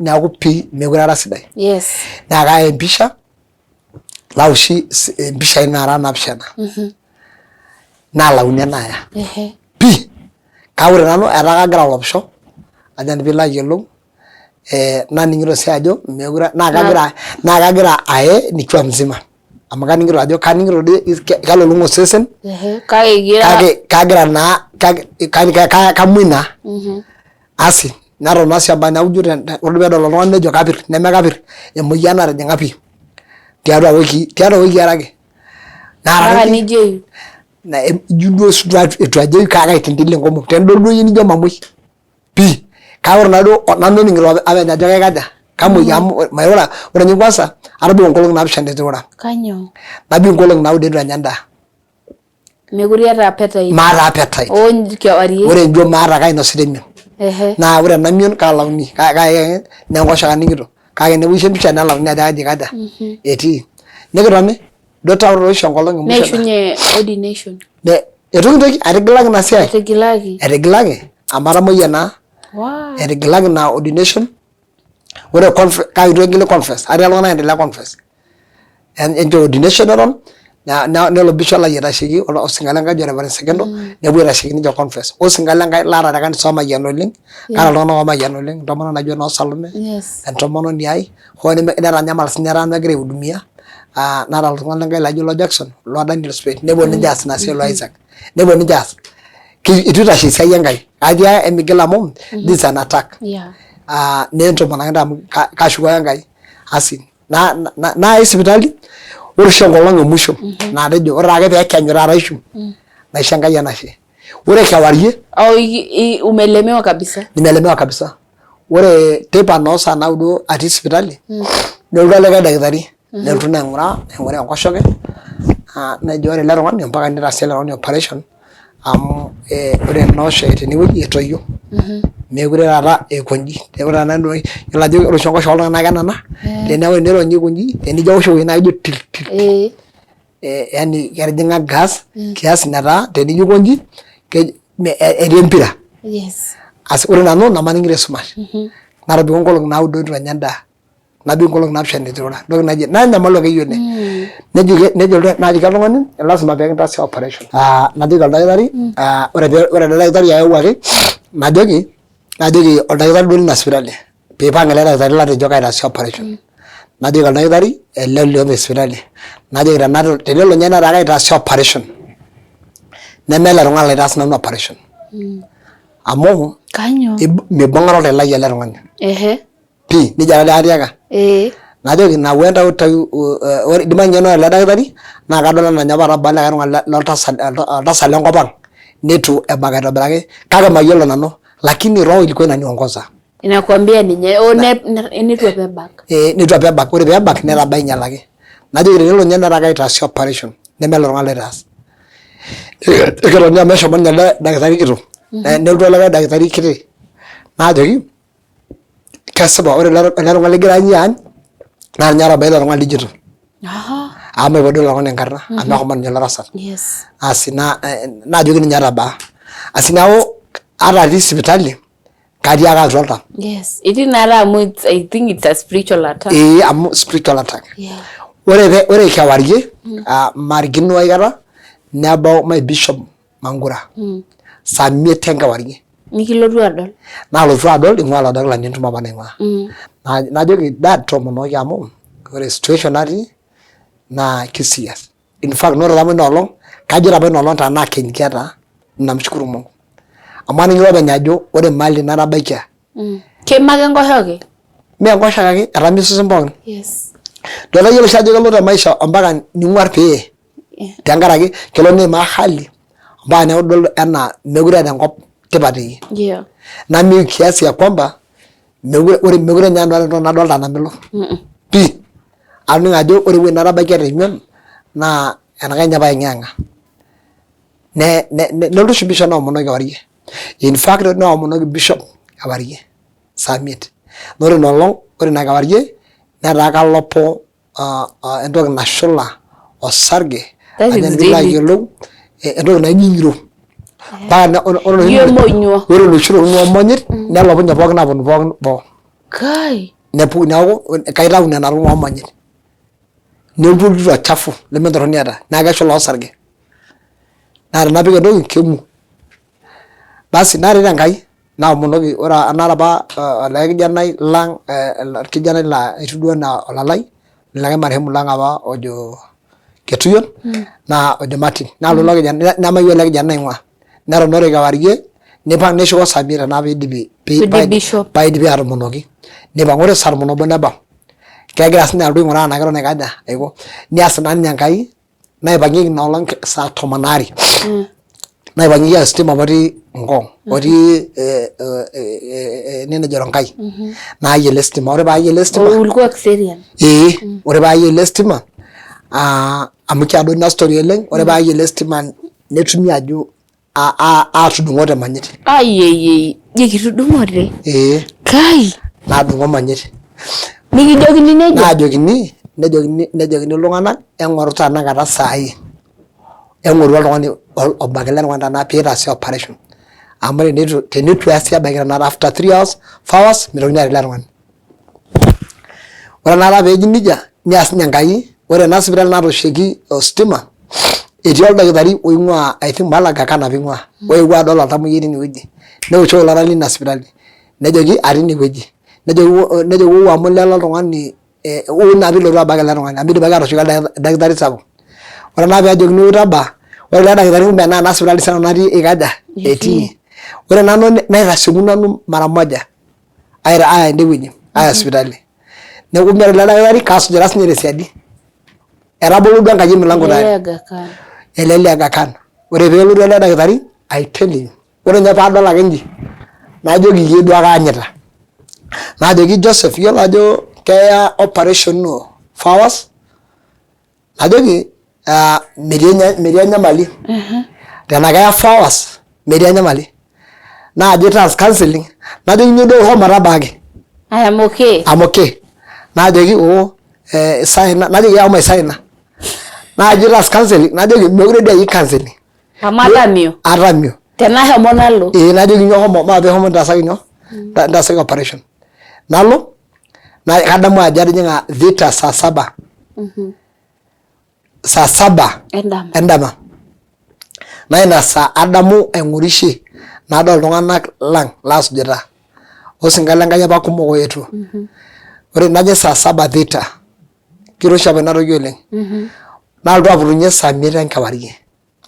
Speaker 1: neeku pii mekure ara sidai.
Speaker 2: Yes.
Speaker 1: Naa kaya empisha naoshi impishai naara naapishana. Naalauni enaaya.
Speaker 2: Ehe.
Speaker 1: Pii. Kake ore nanu etaa kagira alopisho ajo nanu piilo ayiolou eh, naning'ito sii ajo mekure naa kagira naa kagira aye nikiwa mzima amu kaning'ito ajo kaning'ito dii kelulung'a osesen
Speaker 2: Ehe. Kake igira
Speaker 1: kake kagira naa kake ka- ka- kamuoi naa
Speaker 2: Mhm.
Speaker 1: asi neton naa sii aba neeku ijo ore peedol oltung'ani nejo kapir nemekapir emoyian natijing'a pii tiatua iwikii tiatua iwikii are ake.
Speaker 2: Mpaka nijeyu.
Speaker 1: Ijo duo eitu ajeyu kake kaitintil enkomom tenidol duo iyie nijo mamuoi pii kake ore naaduo nanu ening'ito openy ajo kaikaja kamuoi amu mairura ore ninye kwanza atobiko nkolong'i naapishana eitu airura.
Speaker 2: Kanyoo?
Speaker 1: Nabik nkolong'i naudo eitu anya endaa.
Speaker 2: Mekure iyata appetite.
Speaker 1: Maata appetite.
Speaker 2: Oo kewarie.
Speaker 1: Ore ijo maata kainosita emion.
Speaker 2: Ehe.
Speaker 1: Naa ore ena mion kaalauni kake nenkoshoke aning'ito kake tenewoshi empisha nelauni ajo kaji ikaja etii. Nikitoni duo toosho enkolong e musho.
Speaker 2: Neishunye ordination.
Speaker 1: Eitu kintoki etigilaki ina siai.
Speaker 2: Etigilaki.
Speaker 1: Etigilaki amu atamoyia naa. Etigilaki ina ordination ore kake eitu egili confess atii iltung'anak aendelea confess enchoo ordination eton nelo bishop lai aitasheki osinka lenkai ojo Reverend Sekendo nepuo aitasheki ninche confess osinka lenkai laata te kanisa omayian oleng kaata iltung'anak omayian oleng entomononi naijo noo Salome entomononi ai hoo netanyamal sinye etaa nanu egira aihudumia naata oltung'ani lenkai laijo ilo Jackson loo Daniel Spade nepuo ninche aas ina siai ilo Isaac nepuo ninche aas eitu eitashe esiai Enkai atii emigil amu this is an attack naa entomonok ake amu kashuku ake Enkai asi nayai sipitali ore oshi enkolong e musho natejo ore ake peekenyu taata aishiu naisho Enkai enashe ore kewarie
Speaker 2: Oh, umelemewa kabisa.
Speaker 1: Nimelemewa kabisa. Ore teipa noo saa naudo atii sipitali nelotu olikae dakitari nelotu naa aing'uraa aing'uraa enkoshoke nejo ore ele tung'ani mpaka nitaasi ele tung'ani operation amu ore ena oshoke tenewueji etoyio meekure taata iko inji neeku taata iyiolo ajo ore oshi enkoshoke oltung'ani naa kenana teneeku tenironyi aiko inji tenijo awosh ewueji naa ijo til til yani ketijing'a gas kiasi netaa tenijo aiko inji etii empira. Asi ore nanu nemaning'ito esumash natobiko nkolong'i naudo eitu anya endaa. Nabik nkolong'i naapishana eitu airura entoki naji nanyamalu akeyie oleng. Nejo najoki oltung'ani lasima pee kintaasi operation. Najoki oldakitari ore ele dakitari oyawuaki najoki najoki oldakitari duo lina sipitali piipang ele dakitari latejo kaitaasi operation. Najoki oldakitari ele liopeny sipitali najoki tenelo ninye netaa kaitaasi operation neme ele tung'ani laitaasa nanu operation amu mibung'are oltau lai ele tung'ani. Pii nejia taa dii atiaka.
Speaker 2: Ee.
Speaker 1: Najoki na huenda utayu idimayu ninye naa ore ele dakitari naa kadol anaa ninye apa otabaa likae tung'ani loltasat oltasat lenkop ang neitu ebak aitobiraki kake mayiolo nanu lakini roho ilikuwa inaniongoza.
Speaker 2: Inakwambia ninye o neitu apa ebak.
Speaker 1: Ee neitu apa ebak ore peebak netaba ainyalaki. Najoki tenelo ninye netaa kaitaasi operation neme ilo tung'ani laitaas. Nikitoni omeshomo ninye ele dakitari kitok nelotu olikae dakitari kiti najoki kesipa ore ele tung'ani ligira iyie aany naa ninye otabaa ilo tung'ani lijito amu maipotu ilo tung'ani enkarna amu eshomo ninye ilo tasat asi naajoki ninye otabaa asi neeku ata atii sipitali katii ake atua oltau.
Speaker 2: Yes, itii naata amu I think it's a spiritual attack.
Speaker 1: Ee amu spiritual attack. Ore ore kewarie marikino aikata nebau my bishop Mangura saa imiet enkewarie.
Speaker 2: Nikilotu adol.
Speaker 1: Nalotu adol ing'ua oladaklani entumo apa naing'ua. Najoki dad toomonoki amu ore situation natii naa ki serious. In fact ore apa ina olong kajo apa ina olong tenaa kenkia taa namshukuru Mungu. Amu aning'ito openy ajo ore mahali natabaikia.
Speaker 2: Keima ake enkoshoke?
Speaker 1: Mee enkoshoke ake etama osesen pookin.
Speaker 2: Yes.
Speaker 1: Dol tayiolo oshi ajo kelo te maisha ompaka ning'uar pee tenkaraki kelo niimaa hali mpaka neeku idol enaa mekure eeta enkop tipat teyie.
Speaker 2: Yeah.
Speaker 1: Namiu kiasi ya kwamba mekure ore mekure ninye nanu entoki nadolta namelok pii. Aning ajo ore ewueji natabaikia temion naa enaikash ninye paeng'iyeng'a. Ne nelotu oshi bishop neomonoki kewarie. In fact neomonoki bishop kewarie saa imiet. Naa ore ina olong ore ina kewarie netaa kalopo entoki nashula osarge
Speaker 2: That
Speaker 1: ajo
Speaker 2: is
Speaker 1: piilo
Speaker 2: really
Speaker 1: ayiolou entoki naijo ing'iro mpaka
Speaker 2: Ijo emonyua.
Speaker 1: ore inoshi tokitin oomonyit nelopunye pookin aponu pookin boo
Speaker 2: Kai.
Speaker 1: nepuku neeku kaitau nena tokitin oomonyit nelotu oltito chafu lementorroni ata naa keshula osarge. Naa tenapik entoki kemu. Basi naret Enkai naomonoki ore anaata apa olikae kijanai lang orkijanai laa etiu duo anaa olalai likae marehemu lang apa ojo Ketuyion naa ojo Martin naa lolo kijanani nemayieu ele kijanai naing'ua neton ore kewarie nipang neshuko saa imiet tenaa piidipi paidipi atomonoki nipang ore saa tomon obo nebau kegira sinye alotu aing'uraa enaa keton aikaja aiko nias naa ninye Enkai naipang'ieki ina olong saa tomon aare naipang'ieki ositima apa otii Ngong otii ene nejo Rongai naayie ele sitima ore paayie ele sitima
Speaker 2: Ulikuwa Kiserian.
Speaker 1: ee ore paayie ele sitima amu kiado ina story oleng ore paayie ele sitima netumi ajo atudung'o te manyit.
Speaker 2: Aiyeyie, ijo kitudung'ote?
Speaker 1: Ee.
Speaker 2: Kai.
Speaker 1: Naadung'o manyit.
Speaker 2: Nikijokini nejia?
Speaker 1: Naajokini, nejokini nejokini iltung'anak eng'oru tenakata saai. Eng'oru oltung'ani obak ele tung'ani tenakata piitaasi operation. Amu teneitu teneitu easi ebaiki tenakata after 3 hours, 4 hours mitokini aaret ele tung'ani. Ore tenakata peeji nejia neas ninye Enkai, ore ena sipitali natooshieki ositima etii oldakitari oing'ua I think Malaga kana apa eing'ua oewuo adol oltamoyiai teine wueji neoshoki oltung'ani lina sipitali nejoki atii ine wueji nejoki nejoki wou amu lele oltung'ani wou naa piilotu abak ele tung'ani amu idipaki atooshoki oldakitari sapuk. Ore naa peejokini wou tabaa, ore ele dakitari kumbe naa ena sipitali sinanu natii eikaja etii. Ore nanu naitasieku nanu mara moja aya ende wueji aya sipitali. Neeku ore ele dakitari kaasujita sinye tesiadi. Etabolo duo Enkai emilango
Speaker 2: tayari.
Speaker 1: Ele le Aga Khan. Ore peelotu ele dakitari I tell you ore ninye paadol ake inji najoki iyie duo ake aanyita. Najoki Joseph iyiolo ajo keya operation ino 4 hours? Najoki metii enyamali. Tenaa keya 4 hours metii enyamali. Naajo itaas counselling najoki inyio duo shomo tabaaki.
Speaker 2: I am okay.
Speaker 1: I'm okay. Najoki oo isaina najoki ama isaina. Najo itaas counselling najoki meekure dii ayieu counselling.
Speaker 2: Amu atamio.
Speaker 1: Atamio.
Speaker 2: Tenashomo nalo.
Speaker 1: Ee najoki inyio shomo maape shomo ntaasaki nyoo ntaasaki operation. Nalo kadamu ajo atijing'a theatre saa saba. Saa saba endama. Naa ina saa adamu aing'orishe nadol iltung'anak lang laasujita osinka le Nkai apa kumok oetuo. Ore najo saa saba theatre kiroshi apa ina toki oleng. Nalotu aputunye saa imiet enkewarie.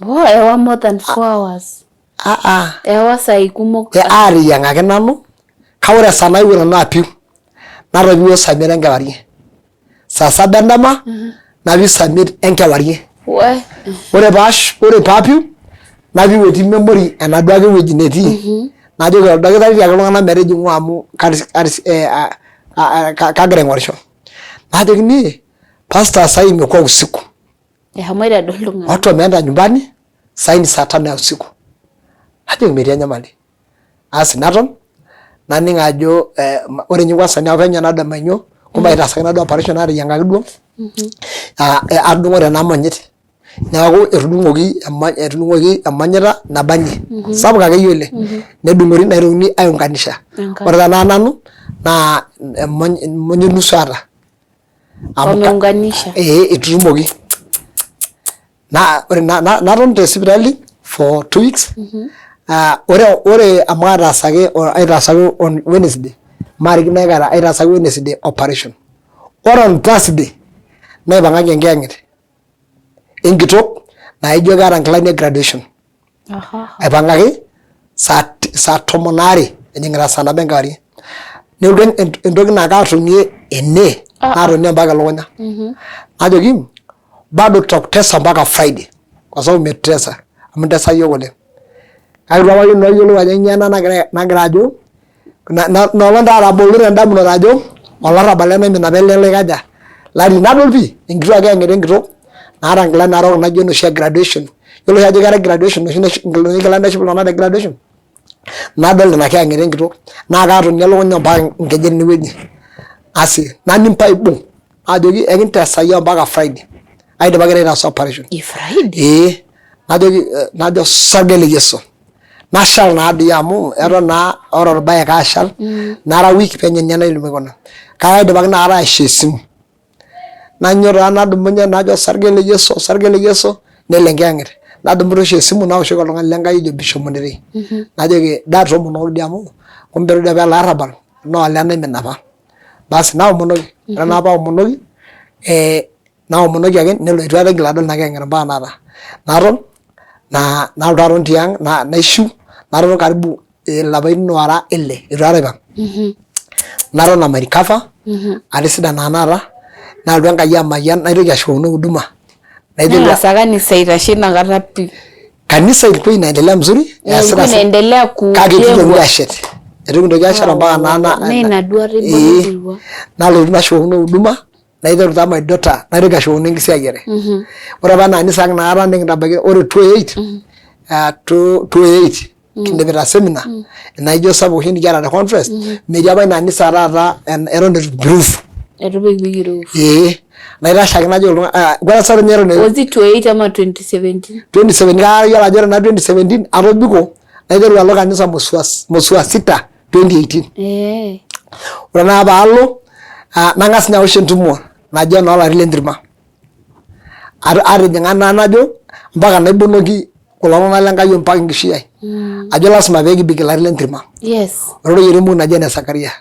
Speaker 2: Oh, ewa more than 4 hours.
Speaker 1: Aa.
Speaker 2: Ewa saai kumok.
Speaker 1: Aateyiang'aki nanu kake ore esaa naewuo nanu apiu natopiwuo saa imiet enkewarie. Saa saba endama napiu saa imiet enkewarie. Ore paapiu napiu etii memory enaduo ake wueji netii najoki oldakitari tiaki iltung'anak metijing'u amu kagira aing'orisho. Naajokini pastor sai imekuwa usiku.
Speaker 2: Eshomoito adol iltung'anak.
Speaker 1: Watu wameenda nyumbani sai ni saa tano ya usiku. Najoki metii enyamali. Asi naton naning ajo ore ninye kwanza neeku penyo nadamu ainyio kumbe aitaasaki naaduo operation nateyiang'aki duo atudung'o tena monyit neeku etudung'oki emonyita nabanji sapuk akeyie oleng nedung'ori naitokini aiunganisha ore tenakata nanu naa emonyit nusu aata.
Speaker 2: Wameunganisha.
Speaker 1: Ee etutumoki. Naa ore naton te sipitali for 2 weeks. Ore amu aitaasaki on Wednesday maarikino aikata aitaasaki Wednesday operation. Ore on Thursday naipang'aki enkiyang'et enkitok naijo keeta nkilani e graduation. Aipang'aki saa tomon aare ejing'ita saa nabo enkewarie. Nelotu entoki naa kaatonie ene naatonie mpaka elukunya. Najoki bado tutakutesa mpaka Friday kwa sababu umetutesa amu intesa iyiook oleng. Kake eitu apa nanu ayiolou ajo nyoo ena nagira ajo ina olong taa atabolo tendamunoto ajo olarrabal ele naimina apa ele loikaja latii. Nadol pii enkituak eyang'ita enkitok naata nkilani narook naijo inoshi e graduation. Yiolo oshi ajo keetae graduation inoshi kilani naishop iltung'anak te graduation nadol ina kiyang'ita enkitok naa kaatonie elukunya mpaka nkejek tinewueji. Asi naning paibung ajoki ekintesa iyie mpaka Friday aidipaki taa aitaasa operation.
Speaker 2: Friday?
Speaker 1: Ee najoki najo osarge le Yesu. Nashal naa dii amu eton naa ore orbae kaashal nara weak penyo ninye naidim aikuna. Kake aidipaki inakata aishoo esimu. Nainyiototo nadumunye najo osarge le Yesu, osarge le Yesu nelo enkiyang'et. Nadumu oshi esimu naoshoki oltung'ani le Nkai ojo Bishop Munitei. Najoki daa toomonokoki dii amu kumbe todua apa ele arrabal naa olee naimin apa. Basi naomonoki, ore naa paaomonoki naomonoki ake nelo eitu aikata aigil adol ina kiyang'et mpaka tenakata. Naton nalotu aton tiang' naishiu naton karibu ilapaitin oora ile eitu aikata aipang'. Naton amairecover atisidana tenakata nalotu Enkai amayian naitoki ashukokino huduma.
Speaker 2: Neng'asa kanisa aitashe inakata pii.
Speaker 1: Kanisa ilikuwa inaendelea mzuri
Speaker 2: Ilikuwa inaendelea
Speaker 1: kake eitu eitokini ashet. Eitu kintoki ashet mpaka naa
Speaker 2: Naa ina duata ibung'utua.
Speaker 1: Nalotu nashukokino huduma naiteru taa my daughter naitoki ashukokino enkisiayiare. Ore apa ina anisa ang inakata nikintabaiki ore 2008 2008 kindipita seminar naijo sapuk oshi nikiata te conference metii apa ina anisa taata eton eitu improve.
Speaker 2: Eitu epik roof.
Speaker 1: Ee naitashe ake najoki iltung'anak kwanza ninye eton
Speaker 2: Was it 2008 ama 2017?
Speaker 1: 2017 kake yiolo ajo ore ena 2017 atobiko naiteru alo kanisa mwezi wa sita 2018.
Speaker 2: Eh.
Speaker 1: Ore naa paalo nang'as ninye aosh entumo naji enoolarin lentirma. Atijing'a naa najo mpaka naibonoki kulo tung'anak le Nkai mpaka enkishui ai. Ajo lasima pee kibik ilarin lentirma.
Speaker 2: Yes.
Speaker 1: Ororei embuku naji ene Zakaria.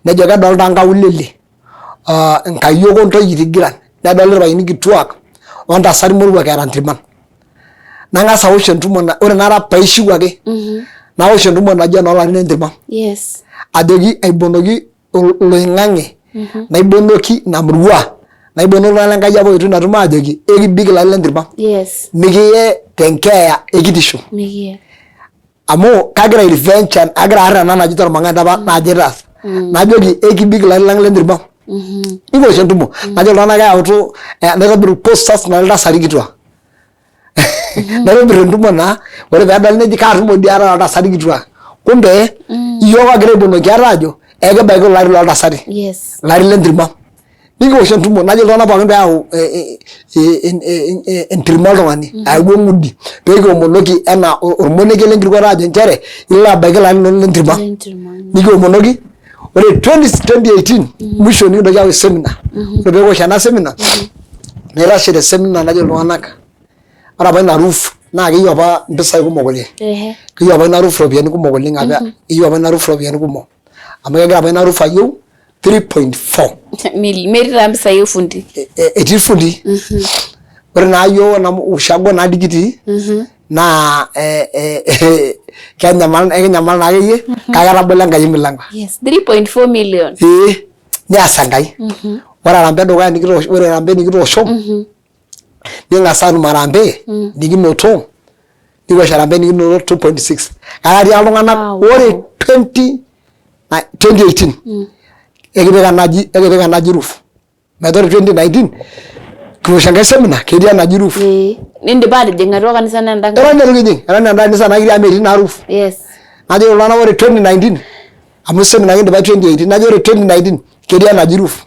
Speaker 1: Nejo kedolita nkaulele nkayiok ontoyie itigiran nedoli irpayiani kituak ontasati moruak eeta ntirman. Nang'as aosh entumo ore nara paishiu ake naosh entumo naji enoolarin lentirma.
Speaker 2: Yes.
Speaker 1: Ajoki aibonoki oloing'ang'e naibonoki ina murua naibonoki iltung'anak le Nkai apa oetuo ina tumo aajoki ekibik ilarin lentirma.
Speaker 2: Yes.
Speaker 1: Mikiye tenkeeya ekitisho.
Speaker 2: Mikiye.
Speaker 1: Amu kagira ai revenge agira aar ena naji tormang'ati apa naji itaas. Najoki ekibik ilarin lang lentirma. Nikiwosh entumo. Najoki iltung'anak eyautu naitobiru posters naltasati kituak. Naitobir entumo naa ore peedoli neji kaa tumo dii eetae oltasati kituak. Kumbe iyiook ogira aibonoki ate aajo ekibaiki ilo ari loltasati.
Speaker 2: Yes.
Speaker 1: Ilarin lentirma. Nikiwosh entumo najo iltung'anak pookin peeyau entirma oltung'ani ayau eng'udi pee kiomonoki enaa ormonekie lenkirukoto aajo nchere ilo abaiki ilarin linono lentirma. Nikiomonoki ore 2018 mwisho nikintoki aawosh seminar. Ore pee kiwosh ena seminar naitashe te seminar najo iltung'anak ore apa ina roof naa keyieu apa impisai kumok oleng. Keyieu apa ina roof iropiyiani kumok oleng keyieu apa ina roof iropiyiani kumok amu kegira apa ina roof ayieu 3.4.
Speaker 2: Metii taa mpisai ofundi.
Speaker 1: Etii fundi. Ore naa yiok ena ushago naa dii kitii naa kenyamal ekinyamal naa akeyie kake etabolo Enkai emilango.
Speaker 2: Yes, 3.4 million.
Speaker 1: Ee neas Enkai. Ore harambee edukuya nikitoosho ore harambee nikitoosho niking'as aatum harambee nikinoto nikiwosh harambee nikinoto 2.6 kake atii iltung'anak ore 2018 ekipik enaji ekipik enaji roof metaa ore 2019 kiwosh enkae seminar ketii enaji roof.
Speaker 2: Nindipa atijing atua kanisa naa enda
Speaker 1: nkae. Eton eitu kijing eton enda kanisa natii amu metii naa roof.
Speaker 2: Yes.
Speaker 1: Najoki iltung'anak ore 2019 amu seminar kindipa 2018 najo ore 2019 ketii enaji roof.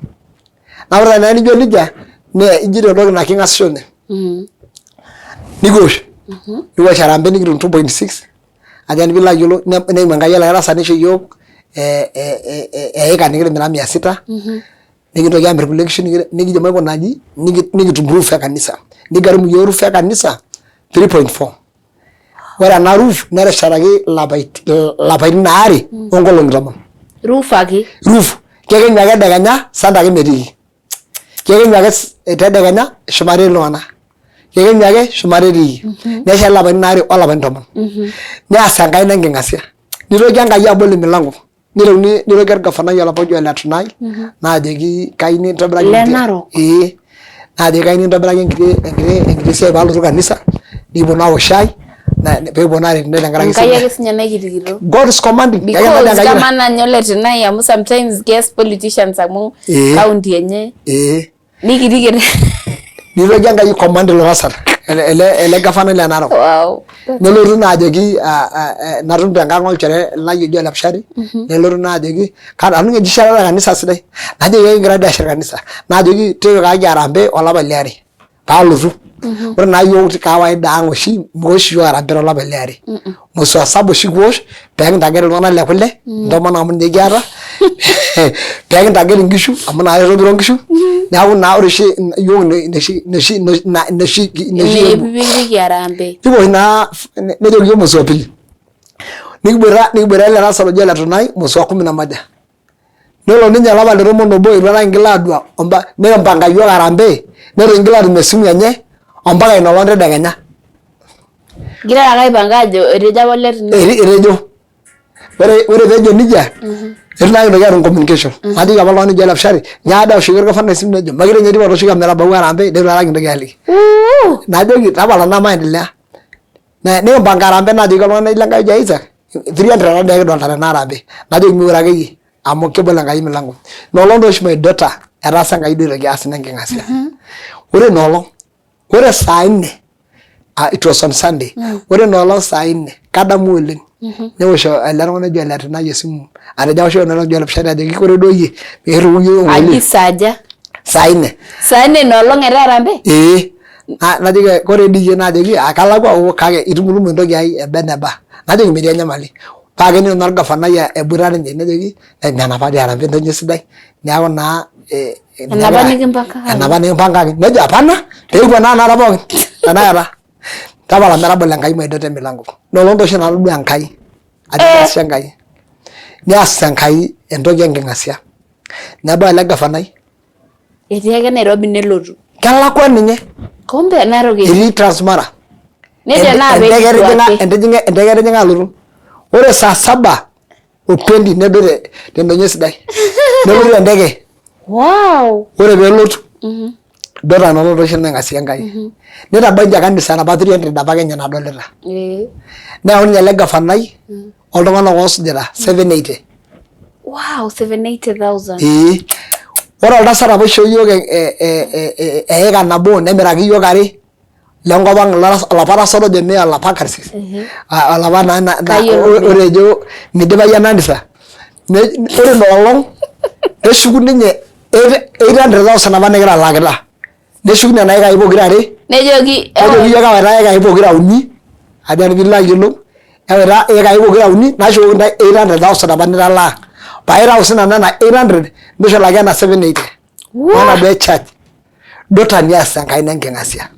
Speaker 1: Naa ore tenaa nijo nejia naa ijito entoki naa king'asisho ninye. Nikiwosh nikiwosh harambee nikitum 2.6 ajo piilo ayiolou neimu Enkai ele darasa nisho iyiook eika nikitimira mia sita nikintoki aamir kulie kishu nikijo maikuna inji nikitum roof e kanisa nigharimu iyiook roof e kanisa 3.4. Ore ena roof neteshetaki ilapaitin aare onkolong'i tomon.
Speaker 2: Roof ake?
Speaker 1: Roof. Kekenyu ake tedekenya sanda ake metiiki. Kekenyu ake tedekenya shumata etii iltung'anak. Kekenyu ake shumata etiiki. Nesheti ilapaitin aare olapaitin tomon. Neas Enkai nenking'asia. Nitoki Enkai abol emilango. Nitokini nitoki orgavanai olapa oji ole Tunai naajoki kayieu nintobiraki
Speaker 2: Le Narok?
Speaker 1: Ee naajoki kayieu nintobiraki enkiti siai paalotu kanisa nikiponu aok shai pee kiponu aaret intae tenkaraki
Speaker 2: Enkai ake sininye naikitikito.
Speaker 1: God is commanding.
Speaker 2: Because kamaa ninye ole Tunai amu sometimes kees politicians amu county enye.
Speaker 1: Ee.
Speaker 2: Nikitikito.
Speaker 1: Nitoki Enkai command ilo tasat ele gavanai le Narok.
Speaker 2: Wow.
Speaker 1: Nelotu naa ajoki natum tenkang olchore lai oji ole Mshari nelotu naa ajoki nanu eji ishetata kanisa sidai. Najoki ekigira dii ashet kanisa. Najoki tipikaki harambee olapa liare paalotu. Ore naa iyiook kawaida ang oshi miwosh iyiook harambee tolapa liare. Mwezi wa saba oshi kiwosh pee kintagere iltung'anak le kule intomonok amu ninche kiata. Pee kintagel inkishu amu inakata etopiro inkishu neeku naa ore oshi iyiok inoshi inoshi
Speaker 2: Ipikipiki harambee.
Speaker 1: Nikiwosh naa nejoki iyiok mwezi wa pili. Nikiboita nikiboita ele tasat oji ole Tunai mwezi wa kumi na moja. Nelo ninye olapa le tomon obo eitu aikata kingil aadua nikimpanga iyiok harambee neitu kingil aatum esimu enye ompaka ina olong tedekenya.
Speaker 2: Igirara ake aipanga ajo etejo apa ole Tunai.
Speaker 1: Etejo. Ore ore peejo nejia eitu naa kintoki aatum communication. Najoki apa oltung'ani oji ole Mshari nyoo dii aoshoki orgafanai esimu nejo mekure ninye etiu atooshoki ometabau harambee neitu aikata kintoki aliki. Najoki tapala naa maendelea. Nikimpanga harambee najoki oltung'ani le Nkai oji Isaac 300 ake kidolta tena harambee. Najoki miure akeyie amu kebol Enkai emilango. Ina olong taa oshi my daughter etaasa Enkai duo aitoki aas ina enking'asia. Ore ina olong, ore saa nne ah, it was on Sunday. Ore ina olong saa nne kadamu oleng. Newosh ele tung'ani oji ole Tinai esimu atejo aoshoki ele oji ole Pishani ajoki ore duo iyie pee irriu iyie
Speaker 2: Aji saa aja?
Speaker 1: Saa nne.
Speaker 2: Saa nne ina olong etaa harambee?
Speaker 1: Ee. Najoki ore dii iyie naajoki ah, kalakwa oo kake itumutumu entoki ai eba eneba. Najoki metii enyamali. Paa kening ninye orgafanai eboita ninye nejoki menapa dii harambee entoki esidai neeku naa
Speaker 2: Enapa nikimpangakaki.
Speaker 1: Enapa nikimpangakaki. Nejo hapana peekipuo naa tenakata pookin tenakata. Tapala metabolo Enkai maidot emilango. Ina olong taa oshi nanu atodua Enkai ajo keasisho Enkai. Neas Enkai entoki enking'asia. Nebau ele gafanai.
Speaker 2: Etii ake Nairobi nelotu.
Speaker 1: Kelakwa ninye.
Speaker 2: Kumbe Narok
Speaker 1: etii. Etii Transmara.
Speaker 2: Nejo naa pee
Speaker 1: Enteke etijing'a alotu. Ore saa saba o twenty nedou tendonyo sidai. Nelotu tenteke.
Speaker 2: Wow.
Speaker 1: Ore peelotu dota nanu oshi naing'asia Enkai. Nitabaiki kanisa enapa 300 apake ninye nadolita. Neyau ninye ele gafanai oltung'anak oosujita 780.
Speaker 2: Wow, 780,000.
Speaker 1: Ee. Ore oltasat apa oishoo iyiook eika nabo nemiraki iyiook are lenkop ang olapa tasat ojo mee olapa karsis olapa naa ore ejo midipayu ena anisa ore ina olong neshuku ninye 800,000 apa nikitalakita neshuku nena ikai pokira are
Speaker 2: nejoki
Speaker 1: nejoki iyiook ewaita ikai pokira uni ajo nanu piilo ayiolou ewaita ikai pokira uni nashukoki intae 800,000 apa nitalaa paa aitau sinanu ena 800 nishulaki ena 780 wenaduo e church dota nias Enkai nenking'asia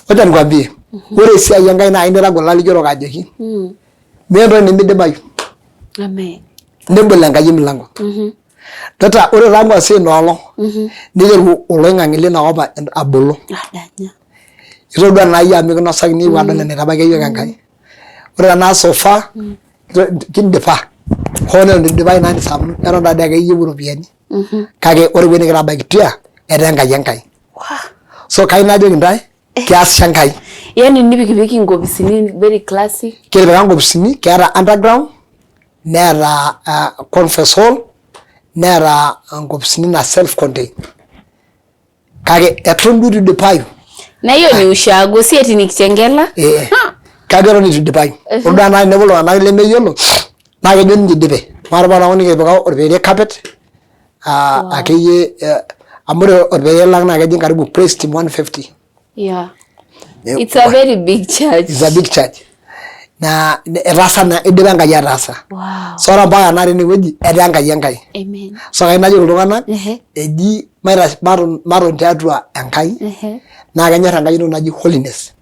Speaker 1: wacha nikwambie ore esiai Enkai naa kainitagol lalikiorok ajoki meeta entoki nemidimayu
Speaker 2: Amen.
Speaker 1: Nebol Enkai emilango. Dota ore taa kuanzia ina olong niteru oloing'ang'e lina kop abolo.
Speaker 2: Adanya.
Speaker 1: Itodua naa iyie amu mikinosakini eewuo adol enaitabakia iyiook Enkai. Ore tenakata so far kindipa hoo neton eitu eidipayu ina anisa amu eton taadii ake eyieu iropiyiani kake ore ewueji nikitabaikitia etaa Enkai Enkai. So kayieu najoki intae keasisho Enkai.
Speaker 2: Yaani nipikipiki nkopisini very classy.
Speaker 1: Kitipika nkopisini keeta underground neeta conference hall neeta nkopisini naa self contained kake eton duo eitu idipayu.
Speaker 2: Na hiyo ni ushago si eti ni Kitengela.
Speaker 1: Eh, kake eton eitu idipayu. Ore duo tenakata tenepuo iltung'anak lemeyiolo naa kejo ninche idipe. Ore apa enkolong nikitipika orpere carpet akeyie amu ore orpere lang naa kejing karibu praise team 150.
Speaker 2: Yeah. It's a very big church.
Speaker 1: It's a big church. Na etaasa naa idipa Enkai ataasa.
Speaker 2: Wow.
Speaker 1: So ore mpaka tenakata enewueji etaa Enkai Enkai.
Speaker 2: Amen.
Speaker 1: So kayieu najoki iltung'anak
Speaker 2: eji
Speaker 1: maton tiatua Enkai naa kenyor Enkai entoki naji holiness.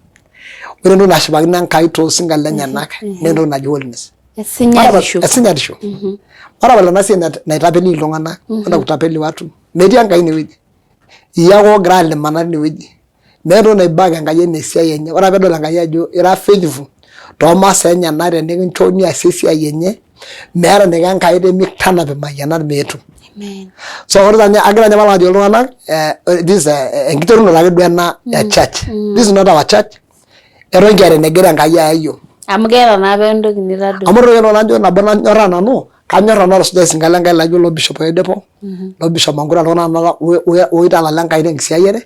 Speaker 1: Ore entoki nashipakino Enkai toosinkan lenyenak naa entoki naji holiness.
Speaker 2: Esinyatisho.
Speaker 1: Esinyatisho. Matapal ena siai naitapeli iltung'anak, kwenda kutapeli watu. Metii Enkai inewueji. Iyie ake ogira alimana tinewueji. Meeta entoki naibak Enkai enaa esiai enye. Ore ake peedol Enkai ajo ira faithful toomasaa enyenak tenikincho niasie esiai enye, meeta eniko Enkai pemikitanap imayianat meetu.
Speaker 2: Amen.
Speaker 1: So ore taa ninye agira ninye ajoki iltung'anak this is enkiterunoto ake duo ena e church. This is not our church. Eton kiata enegira Enkai aya iyiook.
Speaker 2: Amu keeta naa apa entoki nitadua.
Speaker 1: Amu ore entoki najo nabo nanyorraa nanu, kanyorr nanu atusuja isinkan le Nkai laijo loo Bishop Oyedepo, loo Bishop Mankura iltung'anak oitalala Enkai tenkisiayiare,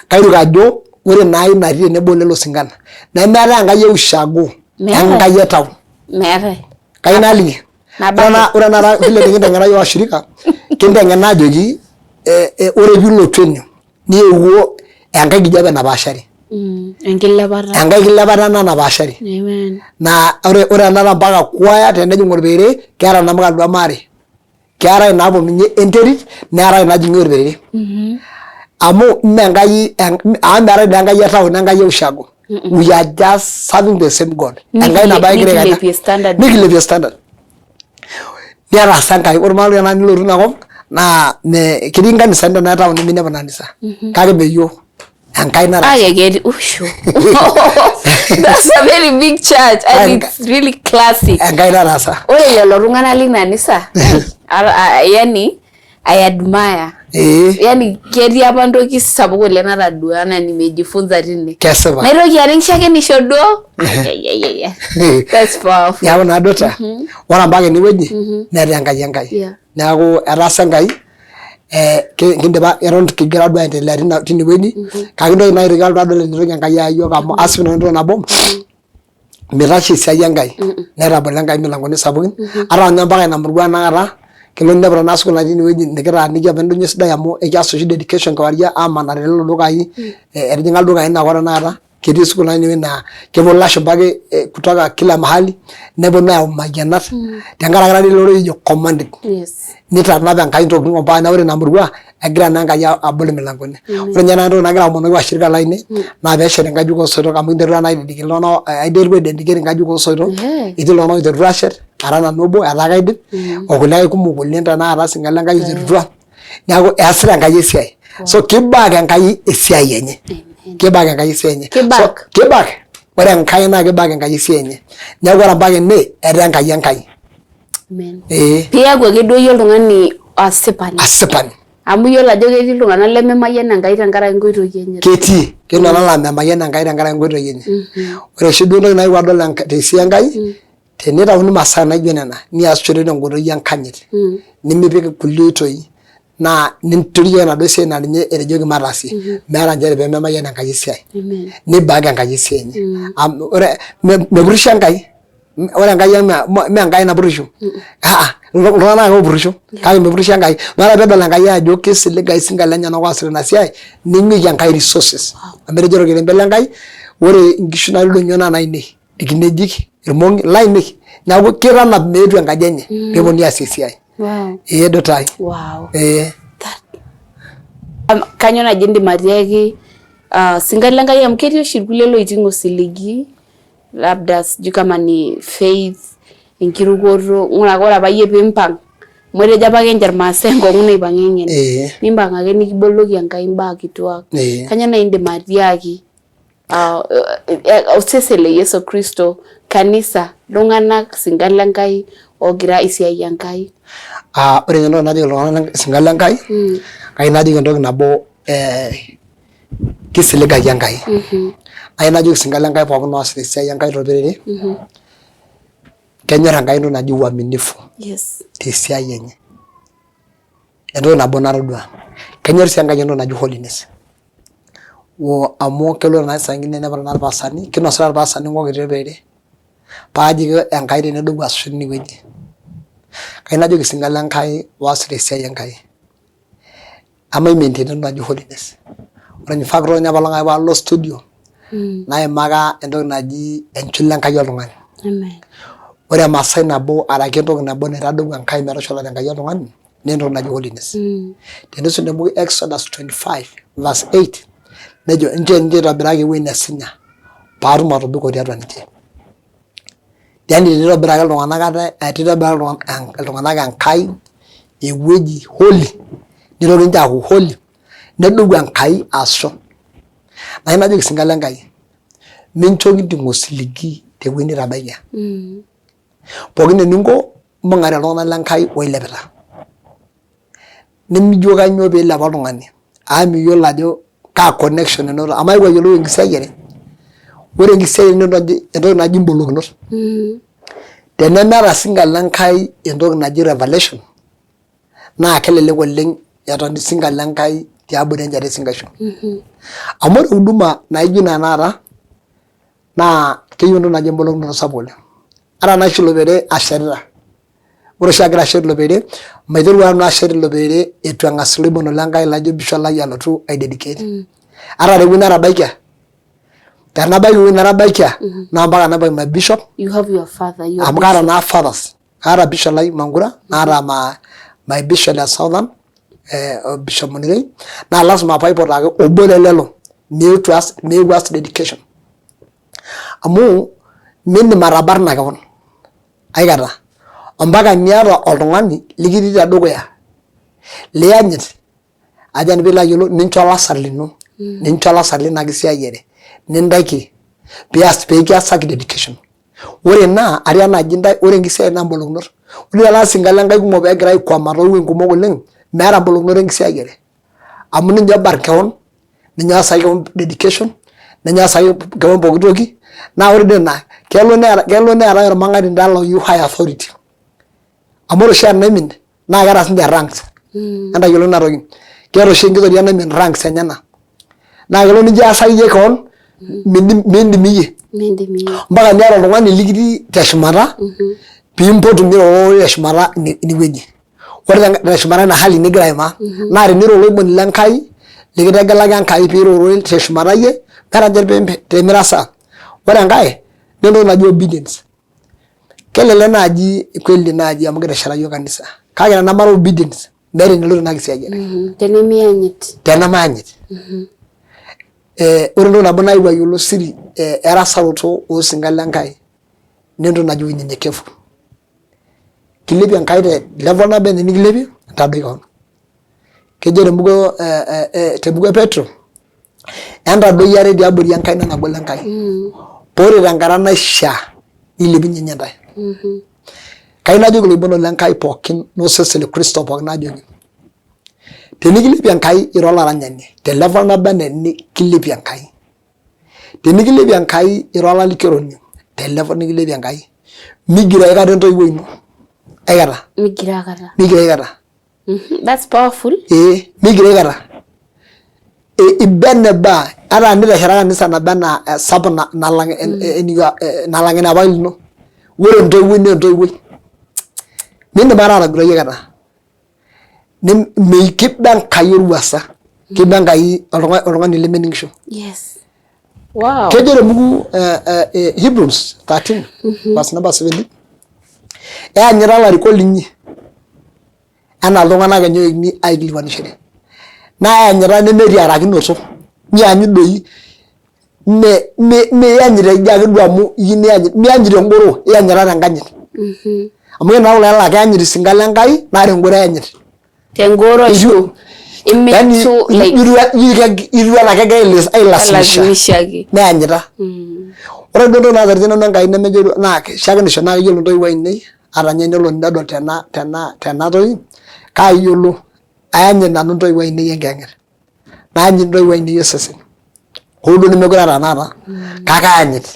Speaker 1: kairuk ajo ore ina ai natii tenebo olelo sinkan nemeetae Enkai e ushago, Enkai e town.
Speaker 2: Meetae.
Speaker 1: Kayieu naliki. Ore tenakata vile nikinteng'ena iyiook washirika, kinteng'ena ajoki ore piilotu ene niewuo enkae kijape napaashari.
Speaker 2: Enkilepata.
Speaker 1: Enkae kilepata ena napaashari.
Speaker 2: Amen.
Speaker 1: Naa ore ore tenakata mpaka kwaya tenejing orpere keeta namuka duo maare. Keetae inaaponunye enterit neetae inaajing'ie orperere. Amu mme Enkai amu meetae dii Enkai e town Enkai e ushago. We are just serving the same God. Enkai nabo ake kigira aikaja?
Speaker 2: Nikilepie standard.
Speaker 1: Nikilepie standard. Netaasa Enkai, ore maana tenakata nilotu ina kop naa me ketii nkanisani tena town neminepu ina kanisa kake mme iyiok. Enkai nataasa.
Speaker 2: Kake ketii usho. That's a very big church and it's really classic.
Speaker 1: Enkai nataasa.
Speaker 2: Ore lelo tung'anak lina anisa, yani I admire.
Speaker 1: Ee.
Speaker 2: Yani ketii apa ntoki sapuk oleng natadua na nimejifunza tine.
Speaker 1: Kesipa.
Speaker 2: Naitoki aning shakenisho duo. Ai, ai, ai, ai. That's powerful.
Speaker 1: Neeku naa duo ta, ore mpaka enewueji netaa Enkai Enkai. Neeku etaasa Enkai eh, kindipa eton kigira duo aendelea tina tine wueji kake intoki naa aitoki alotu adol enitoki Enkai ayaki iyiok amu asip nanu entoki nabo mitashe esiai Enkai netabolo Enkai imilankoni sapukin ata ninye mpaka ina murua tenakata kelo ninepu tenaa sukuul natii ine wueji nikitaaniki apa endonyo sidai amu ekias oshi dedication kewarie amanaa telelo dukai etijing'a ildukai ina kop tenakata ketii sukuul natii ine naa kepuo ilashumba ake kutoka kila mahali neponu ayau imayianat tenkaraki taata ilo rorei ojo commanded nitanap Enkai intokitin mpaka naa ore ina murua egira naa Enkai abol imilankoni. Ore ninye nanu entoki nagira aomonoki washirika lainei naa peeshet inkajijik oosoitok amu kinterua naa aidedicate iltung'anak aiterua aidedicate inkajijik oosoitok etii iltung'anak oiterutua aashet ara nanu obo etaa kaidip okulikae kumok oleng tenakata sinka lenkai oiterutua neeku easita Enkai esiai. So kibaak Enkai esiai enye. Kibaak Enkai esiai enye.
Speaker 2: Kibaak.
Speaker 1: So, kibaak. Ore Enkai naa kibaak Enkai esiai enye. Neeku ore mpaka ene etaa Enkai Enkai.
Speaker 2: Amen.
Speaker 1: Ee.
Speaker 2: Piaku ake duo iyie oltung'ani asipani.
Speaker 1: Asipani.
Speaker 2: Amu iyiolo ajo ketii iltung'anak lememayian Enkai tenkaraki nkoitoi enye.
Speaker 1: Ketii. Ketii iltung'anak laa memayian Enkai tenkaraki nkoitoi enye. Ore oshi duo entoki nayewuo adol tesiai Enkai Tenitauni masaa naijo nena niasishore tenkoitoi enkanyit nimipik kulie oitoi naa nintorioi enaduo siai naa ninye etejoki mataasie meeta nchere pee memayian Enkai esiai nibaaki Enkai esiai enye amu ore mepurrisho Enkai ore Enkai ang mee Enkai napurrisho iltung'anak ake oopurrisho kake mepurrisho Enkai ore peedol Enkai ajo kisiligayu isinka lenyenak oosita ina siai ning'uiki Enkai resources amu etejo orkerembe le Nkai ore inkishu natii ildonyio naa inainei. Irkinejik, irmong'i lainei neeku kitanap meetu enkaji enye mm. peeponunui aasie esiai.
Speaker 2: Wow.
Speaker 1: Ee dutai.
Speaker 2: Wow.
Speaker 1: Ee.
Speaker 2: Kanyoo naaji indim atiaki uh, sinka le Nkai amu ketii oshi irkulie loiting osiligi labda sijui kama ni faith enkirukoto ng'ura ore apa iyie piimpang amu etejo apake ninche irmaasai enkong'u naipang'a eng'en nimpang ake nikiboloki Enkai imbaa kituak. Kanyoo naaji indim atiaki Ah, eh, eh, osesen le Yesu Kristo, kanisa, iltung'anak sinkan le Nkai oogira esiai Enkai.
Speaker 1: Ah, ore entoki najoki iltung'anak sinkan le Nkai mm., kayieu najoki entoki nabo eh, kisiligaki Enkai mm -hmm. Kayieu najoki sinkan le Nkai pookin oosita esiai Enkai tolperere mm -hmm. Kenyor Enkai entoki naji uaminifu
Speaker 2: yes.
Speaker 1: Tesiai enye entoki nabo natodua kenyor sii Enkai entoki naji holiness amu kelo naa saa ingine ninepu tenakata irpastani kinosita irpastani nkokit tepere paa kajo Enkai tenedou aasisho tine wueji. Kayieu najoki isinka le Nkai oasita esiai Enkai emaimaintaina entoki naji holiness. Ore in fact ore ninye apaelong ake paalo studio naimaka entoki naji enchula Enkai oltung'ani. Ore emasai nabo araki entoki nabo naitadou Enkai metushulare Enkai oltung'ani naa entoki naji holiness. Mm. Tenisum te buku Exodus 25 verse 8 nejo nchoo ninche eitobiraki ewueji nesinya paatum atobiko tiatua ninche. Yani tenitobiraki iltung'anak ate, tenitobiraki iltung'anak Enkai ewueji holy nitoki ninche aaku holy nedou Enkai aasisho. Naa najoki isinka le Nkai mincho kinting osiligi tewueji nitabaikia. Mm. Pookin eninko Mbung'are iltung'anak le Nkai oilepita. Nemijo kainyoo pee ilepa oltung'ani amu miyiolo ajo kaa connection enoto amu aewuo ayiolou enkisiayiare. Ore enkisiayiare naa entoki naji imbolokinot. Tenemeeta osinka le Nkai entoki naji revelation naa kelelek oleng' eton osinka le Nkai tiabori enchata esinkaisho. Amu ore huduma naijo ina tenakata naa keyieu entoki naji embolokinoto sapuk oleng. Ata naaji ilo pere ashetita, ore oshi agira ashet ilo pere maiteru nanu ashet ilo pere eitu eng'as oloiboni le Nkai laijo Bishop lai alotu ai dedicate. Ata tewueji natabaikia, tenabaiki ewueji natabaikia naa mpaka nabaiki my bishop
Speaker 2: You have your father, your
Speaker 1: amu kaata naa fathers, kaata bishop lai Mangura naata ma My bishop le Southern Bishop Munirei naa lasima paipot ake obo le lelo meetu aas meeu aas dedication amu mindim atabarna kewon aikata ompaka niata oltung'ani likitii tedukuya liyanyit ajo nanu piilo ayiolou nincho olasar lino nincho olasar lina kisiayiare nintaiki pias pekiasaki dedication. Ore ina atii enaji intae ore enkisiayiare naa mbolokinot. Ore taata isinka lenkai kumok peegira aikwama toowuejitin kumok oleng meeta mbolokinot enkisiayiare amu ninye obarn kewon, ninye oosaki kewon dedication, ninye oosaki kewon pooki toki naa ore dii ina kelo neetae ormang'atinda loyieu high authority amu ore oshi enaimin naa keeta sininche ranks entayiolo ina toki keeta oshi enkitoria naimin ranks enyenak naa kelo nijo aasaki iyie kewon miindim iyie
Speaker 2: Miindim iyie.
Speaker 1: mpaka niata oltung'ani likitii teshumata piimpotu miroro teshumata ine wueji ore teshumata ina hali nigira aimaa naa tenira oloiboni le Nkai likitegelaka Enkai piiroro teshumata iyie meeta nche pemirasaa ore enkae naa entoki naji obedience Kelelek naaji kweli naaji amu kitesheta iyiook kanisa kake tenamara obedience meeta eneloito ina kisiayiare.
Speaker 2: Tenemianyit.
Speaker 1: Tenemayanyit. Ore entoki nabo nayewuo ayiolou siri erasaroto oosinka le Nkai naa entoki naji unyenyekevu. Kilepie Enkai te level naba enaa enikilepie ntadoi kewon. Kejo tembuku e Petro entadoi ate tiabori enkaina nagol Enkai paa ore tenkata naishaa nilepunye ninye intae. Kayieu najoki iloibonok le Nkai pookin nosesen le Kristo pookin najoki tenikilepie Enkai ira olaranyani te level naba enaa enikilepie Enkai, tenikilepie Enkai ira olalikioroni te level nikilepie Enkai, migiroo aikata entoiwuoi ino aikata.
Speaker 2: Migiroo aikata.
Speaker 1: Migiroo aikata.
Speaker 2: That's powerful.
Speaker 1: Ee migiroo aikata. Iba eneba ata tenitesheta kanisa naba enaa esapuk nalang nalang enapa ino ore entoiwuoi naa entoiwuoi mindim aikata atagiroi aikata kiba Enkai orwuasa kiba Enkai oltung'ani lemening'isho.
Speaker 2: Yes. Wow.
Speaker 1: Kejo tembuku Hebrews 13 verse number 17 Iyanyita ilarikok linyi anaa iltung'anak kenya oini aikilikuanishore. Naa iyanyita nemetiarakinoto, nianyu doi miyanyita ijo ake duo amu iyieu niyanyit, miyanyit engoro, iyanyita tenkanyit. Amu ore naa kulo laa keanyit isinka le Nkai naa tengoro eyanyit.
Speaker 2: Tengoro ashu
Speaker 1: imitu like itiu anaa kegirai ailasimisha neyanyita. Ore duo entoki naatareto nanu Enkai nemejo naa shakenisho naa keyiolo intoiwuo ainei ata ninye tenelo nedol tena tena tena toki kaayiolo ayanyit nanu intoiwuo ainei enkiyang'et nayanyit intoiwuo ainei osesen hoo duo nemekure aa tenakata kake ayanyit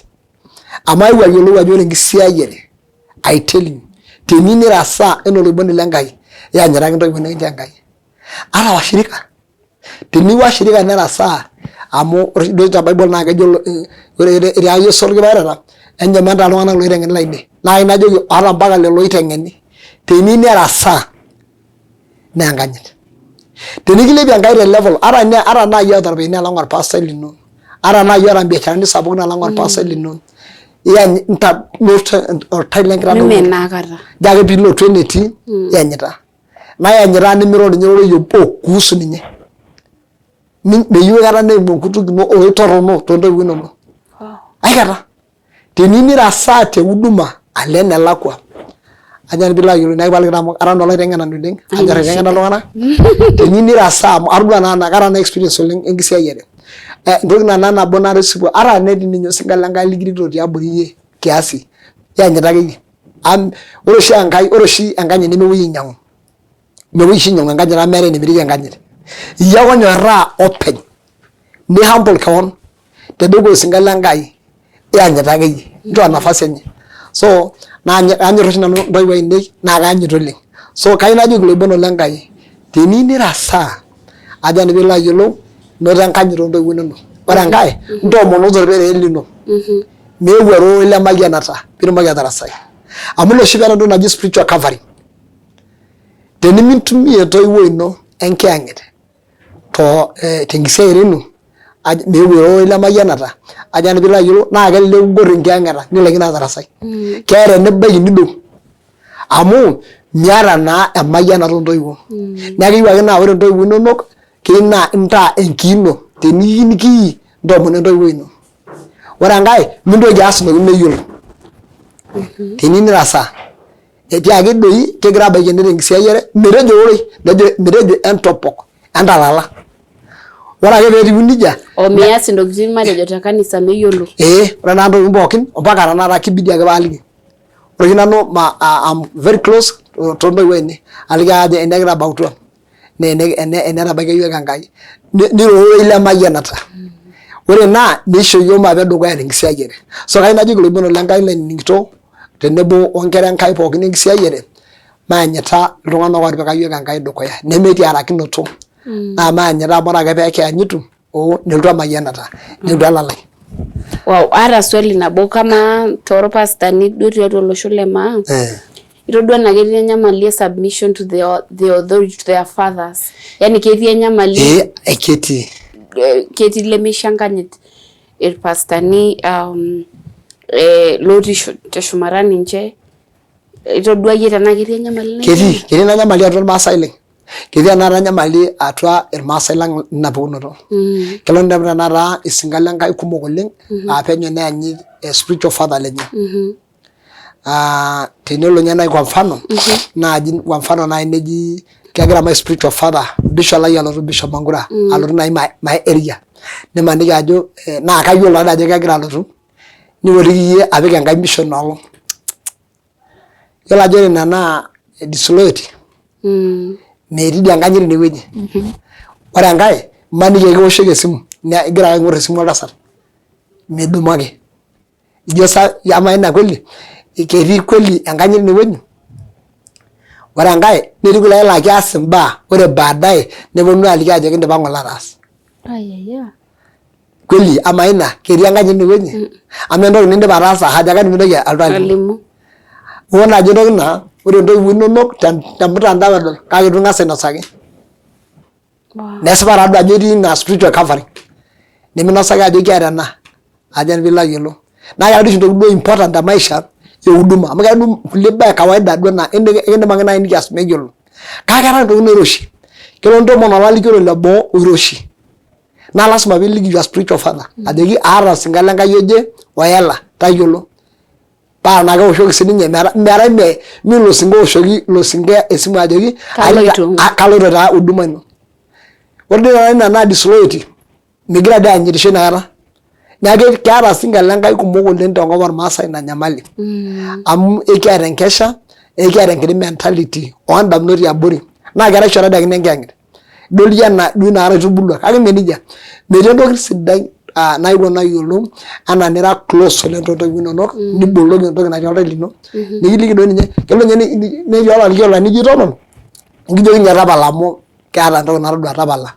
Speaker 1: amu ayewuo ayiolou ajo ore enkisiayiare I tell you teniyieu nirasaa enaa oloiboni le Nkai iyanyita ake intoiwuo nikinchoo Enkai ata washirika teniyieu washirika nerasaa amu ore duo te bible naa kejo ore etiaka Yesu orkipaareta enchom entaa iltung'anak loiteng'eni lainei naa kayieu najoki ata mpaka lelo oiteng'eni teniyieu nerasaa naa enkanyit tenikilepie Enkai te level ata ata tenaa iyie oota iropiyiani alang orpastai lino ata tenaa iyie oota imbiasharani sapukin alang orpastai lino oltai lenkitadounoto
Speaker 2: Mimin aikata.
Speaker 1: ijo ake piilotu enetii iyanyita naa iyanyita nimiro ninye ororei obo kuhusu ninye meyieu aikata neimu enkutuk ino ororei torrono toontoiwuo inonok aikata teniyieu nirasaa te huduma alo enelakua ajo nanu piilo ayiolou neeku kipaliki taa amu ara naa olaiteng'enani oleng anyor aiteng'ena iltung'anak teniyieu nirasaa amu atodua naa kaata naa experience oleng enkisiayiare entoki naa nabo natisipu ata tenetii ninye osinka le Nkai likirikito tiabori iyie kiasi iyanyita akeyie amu ore oshi Enkai ore oshi enkanyit nemepuoi ainyiang'u mepuoi oshi ainyiang'u enkanyit amu meetae enemirieki enkanyit iyie ake onyorraa openy ni humble kewon tedukuya osinka le Nkai iyanyita akeyie nchoo nafasi enye so naa kanyor oshi nanu intoiwuo ainei naa kayanyit oleng so kayieu najoki iloibonok le Nkai teniyieu nirasaa ajo nanu piilo ayiolou noto enkanyit oontoiwuo inonok ore enkae ntoomono torperee lino meeu ororei lemayianata piitumoki atarasai amu ina oshi peeta entoki naji spiritual covering tenimintumia entoiwuoi ino enkiyang'et to tenkisiayiare ino meeu ororei lemayianata ajo nanu piilo ayiolou naa kelelek kigor enkiyang'ata nilaikino atarasai keeta enibaiki nidou. Amu miata naa emayianata oontoiwuo. Neeku keyieu ake naa ore intoiwuo inonok keyieu naa intaa enkiino teniyieu nikiii ntoomono entoiwuoi ino. Ore enkae mintoki aas intokitin meyiolo. Teniyieu nirasaa etiaki doi kigira abaiki ene tenkisiayiare metejo ororei nejo metejo entopok entalala. Ore ake peetiu nejia
Speaker 2: O mias intokitin matejo te kanisa meyiolo.
Speaker 1: Ee ore naa ntokitin pookin ompaka tenakata kibidi ake paaliki. Ore oshi nanu I'm very close too ntoiwuo ainei aliki ake ajo ene kitabautua naa ene enetabaikia iyiook Enkai. Niro ororei le mayianata. Ore ina nisho iyiook maape dukuya tenkisiayiare. So kayieu najoki iloibonok le Nkai lainining'ito tenebo onkera Enkai pookin enkisiayiare maanyita iltung'anak ootipika iyiook Enkai dukuya nemetii arakinoto naa maanyita amu ore ake pee kianyitu oo nelotu emayianata nelotu elalai.
Speaker 2: Wow, aata swali nabo kamaa torpastani duo tiatua olosho le maa
Speaker 1: Eh.
Speaker 2: itodua anaa ketii enyamali e submission to the authority to their fathers yani ketii enyamali
Speaker 1: Ee eketii.
Speaker 2: ketii lemeisho enkanyit irpastani lotii teshumata ninche itodua iyie tenaa ketii enyamali
Speaker 1: naijo Ketii,
Speaker 2: ina?
Speaker 1: ketii ina nyamali atua irmaasai lang. Ketii tenakata enyamali atua irmaasai lang ina pukunoto. Kelo ninepu tenakata isinka le Nkai kumok oleng aa penyo neyanyit spiritual father lenye. Aa tenelo ninye naaji kwa mfano naaji kwa mfano naaji neji kegira my spiritual father bishop lai alotu bishop Mangura alotu naaji my area nimaniki ajo naa kayiolo ade ajo kegira alotu niwotiki iyie apik enkae mission ina olong. Yiolo ajo ore ina naa disloyalty metii dii enkanyit ine wueji. Ore enkae imaniki ekiwoshoki esimu igira ake aing'or esimu oltasat midumaki ijo sa amaa ina kweli ketii kweli enkanyit ine wueji? Ore enkae netii kulikae laa keas imbaa ore baadaye neponu aliki ajo kindipa ng'ole ataas. Kweli amaa ina ketii enkanyit ine wueji? Amaa entoki nindipa ataasa haja gani pintoki alotu alimu? Ore naaji entoki naa ore intoiwuo inonok te mtandao edol kake itu ing'as ainosaki. Nesipa taduo ajo etii ina spiritual covering niminosaki ajo kiata ena ajo piilo ayiolou. Naa keetae oshi intokitin duo important te maisha e huduma amu keetae duo kulie baa e kawaida duo naa ekindim ake naaji nikias meyiolo. Kake keetae intokitin nairoshi, kelo nintomono olalikioroni leboo oiroshi naa lasima piiliki your spiritual father ajoki aata osinka le Nkai oje oyela tayiolo. Paa tenaa keoshoki sininye meetae mee ilo sinka ooshoki ilo sinka esimu ajoki
Speaker 2: Kaloito.
Speaker 1: kaloito taa huduma ino. Ore dii taata ina naa disloyalty migira dii aanyitisho inakata. Neeku keeta isinka le Nkai kumok oleng tenkop ormaasai ina nyamali. Amu ekiata enkesha, ekiata enkiti mentality oondamunot eabori naa keetae oshi ake enkiyang'et. Idol iyie anaa duo inakata itubulua kake mee nejia. Metii entoki sidai naewuo nayiolou anaa nira close oleng toontoiwuo inonok niboloki entoki natii oltau lino nikiliki doi ninye kelo ninye netii olalikio laa tenijo itonon nikijoki ninye tapala amu keeta entoki natodua tapala.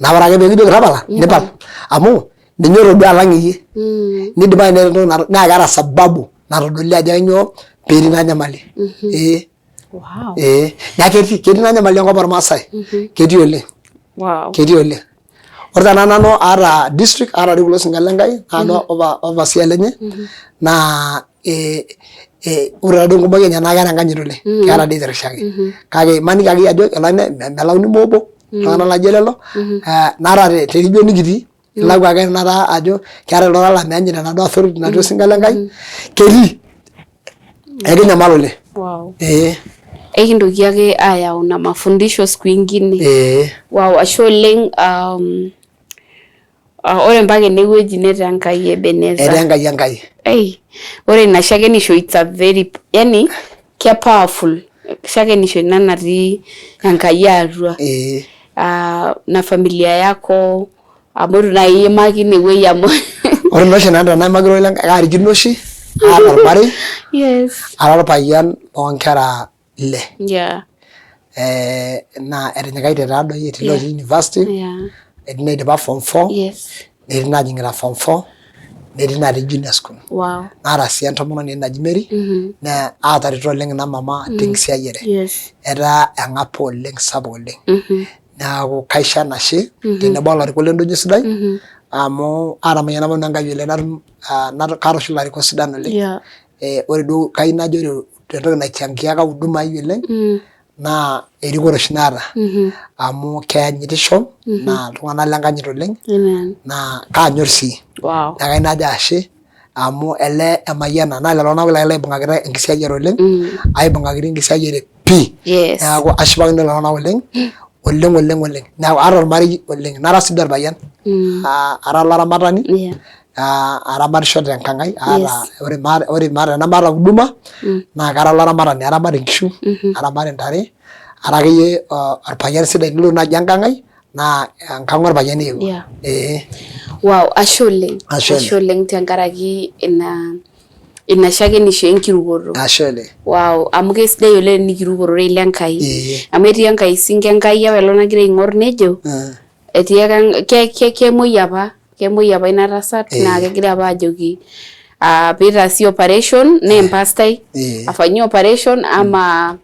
Speaker 1: Naa ore ake pee kijoki tapala nipal amu ninye otodua alang iyie nidimayu neeta entoki naa keeta sababu natodolie ajo kainyoo petii ina nyamali ee.
Speaker 2: Wow.
Speaker 1: Ee, naa ketii ketii ina nyamali enkop ormaasai ketii oleng
Speaker 2: Wow.
Speaker 1: ketii oleng. Ore tenakata nanu aata district aata dii kulo sinka le Nkai naa nanu overseer lenye naa ore taadoi enkumoi enye naa keeta enkanyit oleng keeta dii aitirishaki kake imaniki akeyie ajo elo melauni moo obo iltung'anak laijo lelo naa ata te region nikitii ilau ake tenakata ajo keetae iltung'anak laa meenyita enaduo authority natii osinka le Nkai ketii ekinyamal oleng.
Speaker 2: Wow.
Speaker 1: Ee.
Speaker 2: Ekintoki ake ayau na mafundisho siku ingine.
Speaker 1: Ee.
Speaker 2: Wow, ashe oleng ore mpaka enewueji netaa Enkai Ebeneza.
Speaker 1: Etaa Enkai Enkai.
Speaker 2: Ei, ore ina shakenisho it's a very yani ke powerful shakenisho ina natii Enkai atua.
Speaker 1: Ee.
Speaker 2: Na familia yako amu itu naaji iimaki ine wueji amu
Speaker 1: Ore naa oshi nanu tenaimaki ororei lenkai kaarikino oshi aata ormarei
Speaker 2: yes
Speaker 1: ara orpayian loonkera ile
Speaker 2: yeah
Speaker 1: naa etinyikaitie taadoi etii lotii university
Speaker 2: yeah
Speaker 1: etii naidipa form four
Speaker 2: yes
Speaker 1: netii naajing'ita form four netii natii junior school.
Speaker 2: Wow.
Speaker 1: Naata sii entomononi naji Mary naa aatareto oleng ina mama tenkisiayiare.
Speaker 2: Yes.
Speaker 1: Etaa eng'apa oleng sapuk oleng. Neeku kaisho enashe tenebo olarikok lendonyo sidai amu aatamayiana apa nanu Enkai oleng natum kaata oshi ilarikok sidan oleng.
Speaker 2: Yeah.
Speaker 1: Ore duo kayieu najo ore Entoki naichangiaka huduma ai oleng naa erikore oshi naata amu keanyitisho naa iltung'anak lenkanyit oleng naa kaanyor sii. Naa kayieu najo ashe amu elee emayiana naa lelo tung'anak lai laibung'akita enkisiayiare oleng aibung'akita enkisiayiare pii. Neeku ashipakino lelo tung'anak oleng oleng oleng oleng. Neeku aata ormarei oleng nara sii dii orpayian ara olaramatani aramatisho tenkang ai aata ore maata ore maata tenemaata huduma naa kara olaramatani aramat inkishu aramat intare ara akeyie orpayian sidai nilotu naaji enkang ai naa enkang orpayian eewuo ee.
Speaker 2: Wow, ashe oleng. Ashe oleng tenkaraki ina ina shakenisho enkirukoto.
Speaker 1: Ashe oleng.
Speaker 2: Wow, amu kesidai oleng tenikiruk ororei le Nkai. Amu etii Enkai sinka Enkai apaelong nagira aing'or nejo etii ake kemuoi apa kemuoi apa ina tasat naa kegira apa ajoki peitaasi operation naa empastai afanyiwe operation ama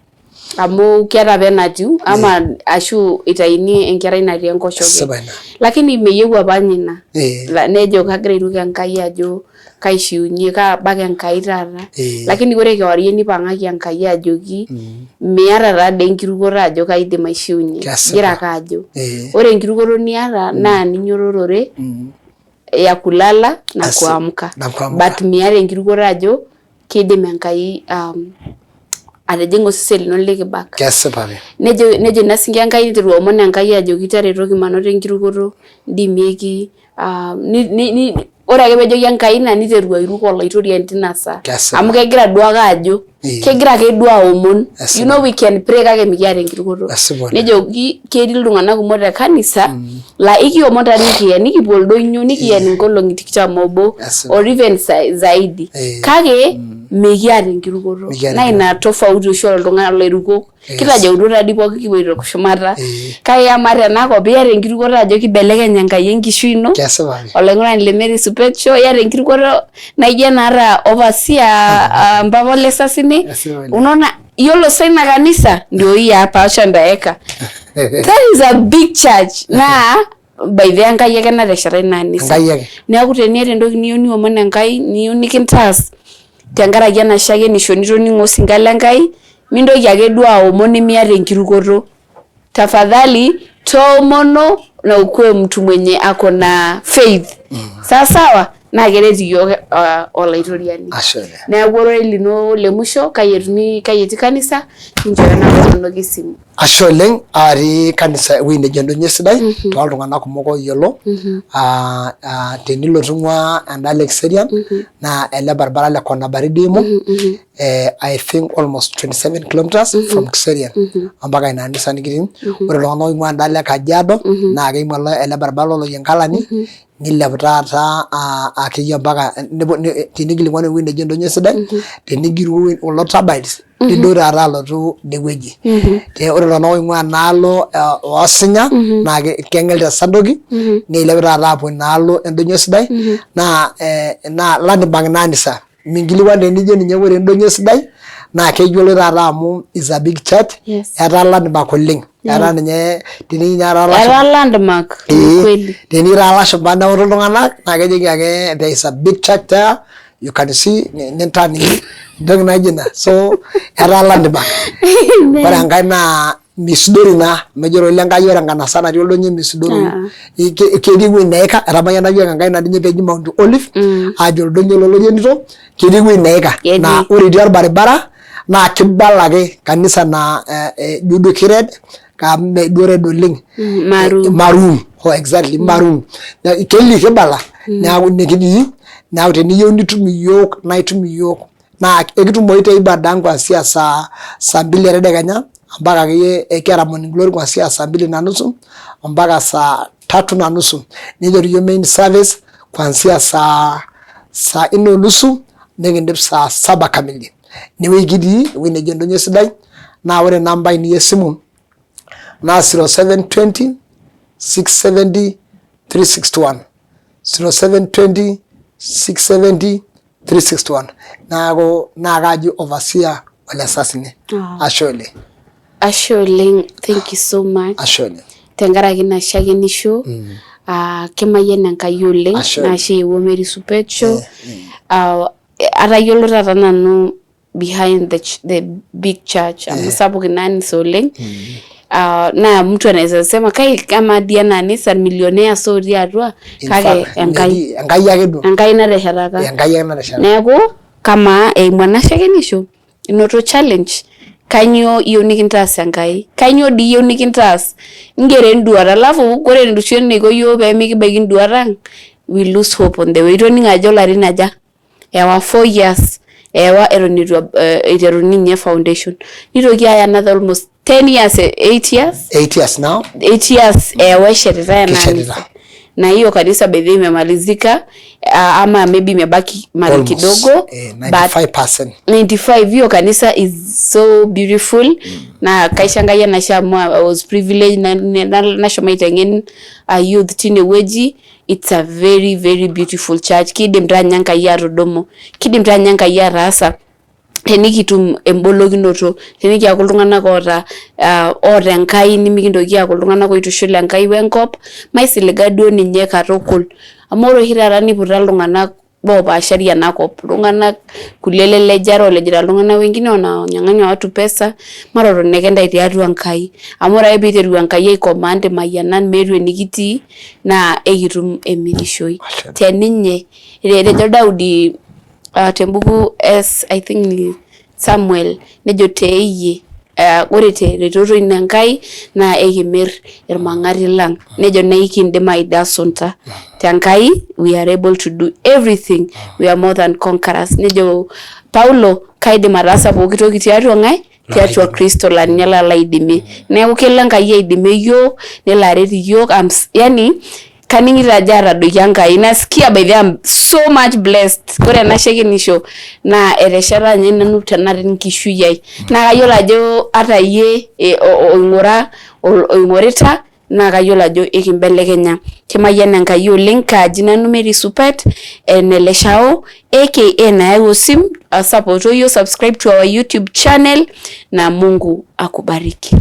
Speaker 2: amu keeta apa enatiu ama ashu itaini enkerai natii enkoshoke. Lakini meyieu apa ninye ina. Nejo kagira airuk Enkai ajo kaishiunye kaabak Enkai taata. Lakini ore kewarie nipang'aki Enkai ajoki miata taadoi enkirukoto ajo kaidim aishiunye. Igira ake ajo. Ore enkirukoto niata naa ninyororore ya kulala na kuamka. But miata enkirukoto ajo keidim Enkai atijing'a osesen lino likibak.
Speaker 1: Kesipa pi.
Speaker 2: Nejo nejo ina sinki Enkai niteru aomon Enkai ajoki taretoki manoto enkirukoto ndimieki ore ake peejoki Enkai ina niteru airuk Olaitoriani tina saa.
Speaker 1: Kesipa.
Speaker 2: Amu kegira duake ajo kegira ake duo aomon. You know we can pray kake mikiata enkirukoto.
Speaker 1: Esipa oleng.
Speaker 2: Nejoki ketii iltung'anak kumok te kanisa laa ikiomon taa nikiyen nikipuo oldonyio nikiyen inkolong'i tikitam obo or even zaidi kake mikiata enkirukoto naa ina tofauti oshi oltung'anak ilairukok kitajeutuo taadii pooki kipuoito shumata kake amaa tenakop iyata enkirukoto ajo kibelekeny Enkai enkishui ino olaing'urani le Mary Supet Show iyata enkirukoto naijo enaata overseer mpapa ole Sasini unaona Yiolo sa ina kanisa ndio hii hapa acha ndaeka. That is a big church. Naa by the Enkai ake natesheta ina anisa.
Speaker 1: Enkai ake.
Speaker 2: Neeku teniata entoki niyieu niomon Enkai, niyieu nikintaas tenkaraki ena shakenisho nitoning'o osinka le Nkai, mintoki ake duo aomon nimiata enkirukoto. Tafadhali toomono na ukuwe mtu mwenye ako na faith. Sawa sawa? Naa keret iyiook Olaitoriani.
Speaker 1: Ashe oleng.
Speaker 2: Neeku ororei lino le musho kai etumi kai etii kanisa ninchooyo namba inonok esimu.
Speaker 1: Ashe oleng atii kanisa ewueji neji Endonyo Sidai tooltung'anak kumok ooyiolo tenilotu ing'ua endaalo e Kiserian naa ele baribara le Kona Baridi iimu I think almost 27 kilometers from Kiserian ompaka ina anisa nikitii. Ore iltung'anak oing'ua endaalo e Kajiado naa keimu ele baribara loloyiankalani nilepu taata akeyie mpaka tenikilikuanu ewueji neji Endonyo Sidai tenigiru kulo turbines nidou taata alotu inewueji. Ore iltung'anak oing'ua enaalo oosinya naa keng'el te Sandoki neilep taata aapuo inaalo Endonyo Sidai naa landmark ina anisa. Minkilikuan tenijo ninye ore Endonyo Sidai naa keyioloi taata amu is a big church etaa landmark oleng. Etaa ninye teniyieu ninye taata
Speaker 2: Etaa ilashumba landmark kweli.
Speaker 1: teniyieu taata ilashumba neutu iltung'anak naa kejoki ake there is a big church there you can see nintaaniki entoki naijo ina so etaa landmark. Ore enkae naa misudori naa amu ejo ororei le Nkai ore enkanasa natii oldonyio misidoroi. Ketii ewueji neika etamayiana iyiook Enkai natii ninye peeji Mount Olive aajo oldonyio lolorienito ketii ewueji neika naa ore itii orbaribara naa kibala ake kanisa naa ijo duo kired mee duo red oleng maroon oh exactly maroon kelio kibala neeku ine kitii neeku teniyieu nitum iyiook naa itum iyiook naa ekitumoyu te ibada ang kuanzia saa saa mbili etedekenya mpaka akeyie ekiata morning glory kuanzia saa mbili na nusu mpaka saa tatu na nusu niteru iyiook main service kuanzia saa saa nne unusu nikindip saa saba kamili. Inewueji kitii ewueji neji Endonyo Sidai naa ore inamba ainei esimu naa 0720 670 361 0720 670 361 neeku naa kaaji overseer Ole Sasine. Ashe oleng.
Speaker 2: Ashe oleng, thank you so much.
Speaker 1: Ashe oleng.
Speaker 2: Tenkaraki ina shakenisho kimayian Enkai oleng
Speaker 1: Ashe
Speaker 2: naa ashe eewuo Mary Supet Show. Atayiolo taata nanu. behind the big church amu sapuk ina anisa oleng. Ah, naa mtu anaweza sema kai kama dii ena anisa millionaires otii atua
Speaker 1: In
Speaker 2: kake
Speaker 1: fact,
Speaker 2: Enkai
Speaker 1: metii- Enkai ake duo.
Speaker 2: Enkai nateshetaka.
Speaker 1: Enkai ake natesheta.
Speaker 2: Neeku kamaa eimu ena shakenisho inoto challenge kainyoo iyieu nikintaas Enkai? Kainyoo dii iyieu nikintaas? Ingero enduata alafu ore oshi eneiko iyiok pee mikibaiki induat ang we lose hope on the way. Itoning'o ajo ilarin aja? Ewa 4 years ewa eton eitu eiteruni ninye foundation. Nitoki aya another almost 10 years, 8 years?
Speaker 1: 8 years now.
Speaker 2: 8 years ewa eshetitae ena
Speaker 1: Keshetita.
Speaker 2: kanisa. Na hiyo kanisa by the way imemalizika ama maybe imebaki mali
Speaker 1: Almost.
Speaker 2: kidogo but
Speaker 1: 95%.
Speaker 2: 95 hiyo kanisa is so beautiful. Na kaisho Enkai enashe amu I was privileged nashomo aiteng'en a youth tinewueji. It's a very very beautiful church. Kidim taa ninye Enkai atudumu, kidim taa ninye Enkai ataasa tenikitum embolokinoto, tenikiaku iltung'anak oota oota Enkai nimikintoki aaku iltung'anak oitushul Enkai wenkop, maisiliga duo ninye katukul. Amu ore oshi taata niputa iltung'anak opaashari enakop, iltung'anak kulie lelejare olejita iltung'anak wengine wananyang'anya watu pesa, matotoni ake ntae tiatua Enkai. Amu ore ake piiteru Enkai ai command imayianat meetu enikitii naa ekitum emirishoi teninye. Etejo Daudi tembuku I think ni Samuel nejo teeyie ore teretoto ino Enkai naa ekimir irmang'ati lang nejo naa ekindim aida sunta tenkai we are able to do everything we are more than conquerors nejo Paulo kaidim ataasa pooki toki tiatua ng'ae tiatua Kristo laa ninye lalo aidimie neeku kelo Enkai aidimie iyiok nelo aret iyiok yani kaning'ito ajo atadoikio Enkai nasikia by the way I'm so much blessed ore ena shakenisho naa etesheta ninye nanu tenakata enkishui ai naa kayiolo ajo ata iyie oing'ura oing'orita naa kayiolo ajo ekimbelekenya. Kimayian Enkai oleng kaaji nanu Mary Supat ene Leshao aka Nayau Osim sapoto iyiok subscribe to our YouTube channel na Mungu akubariki.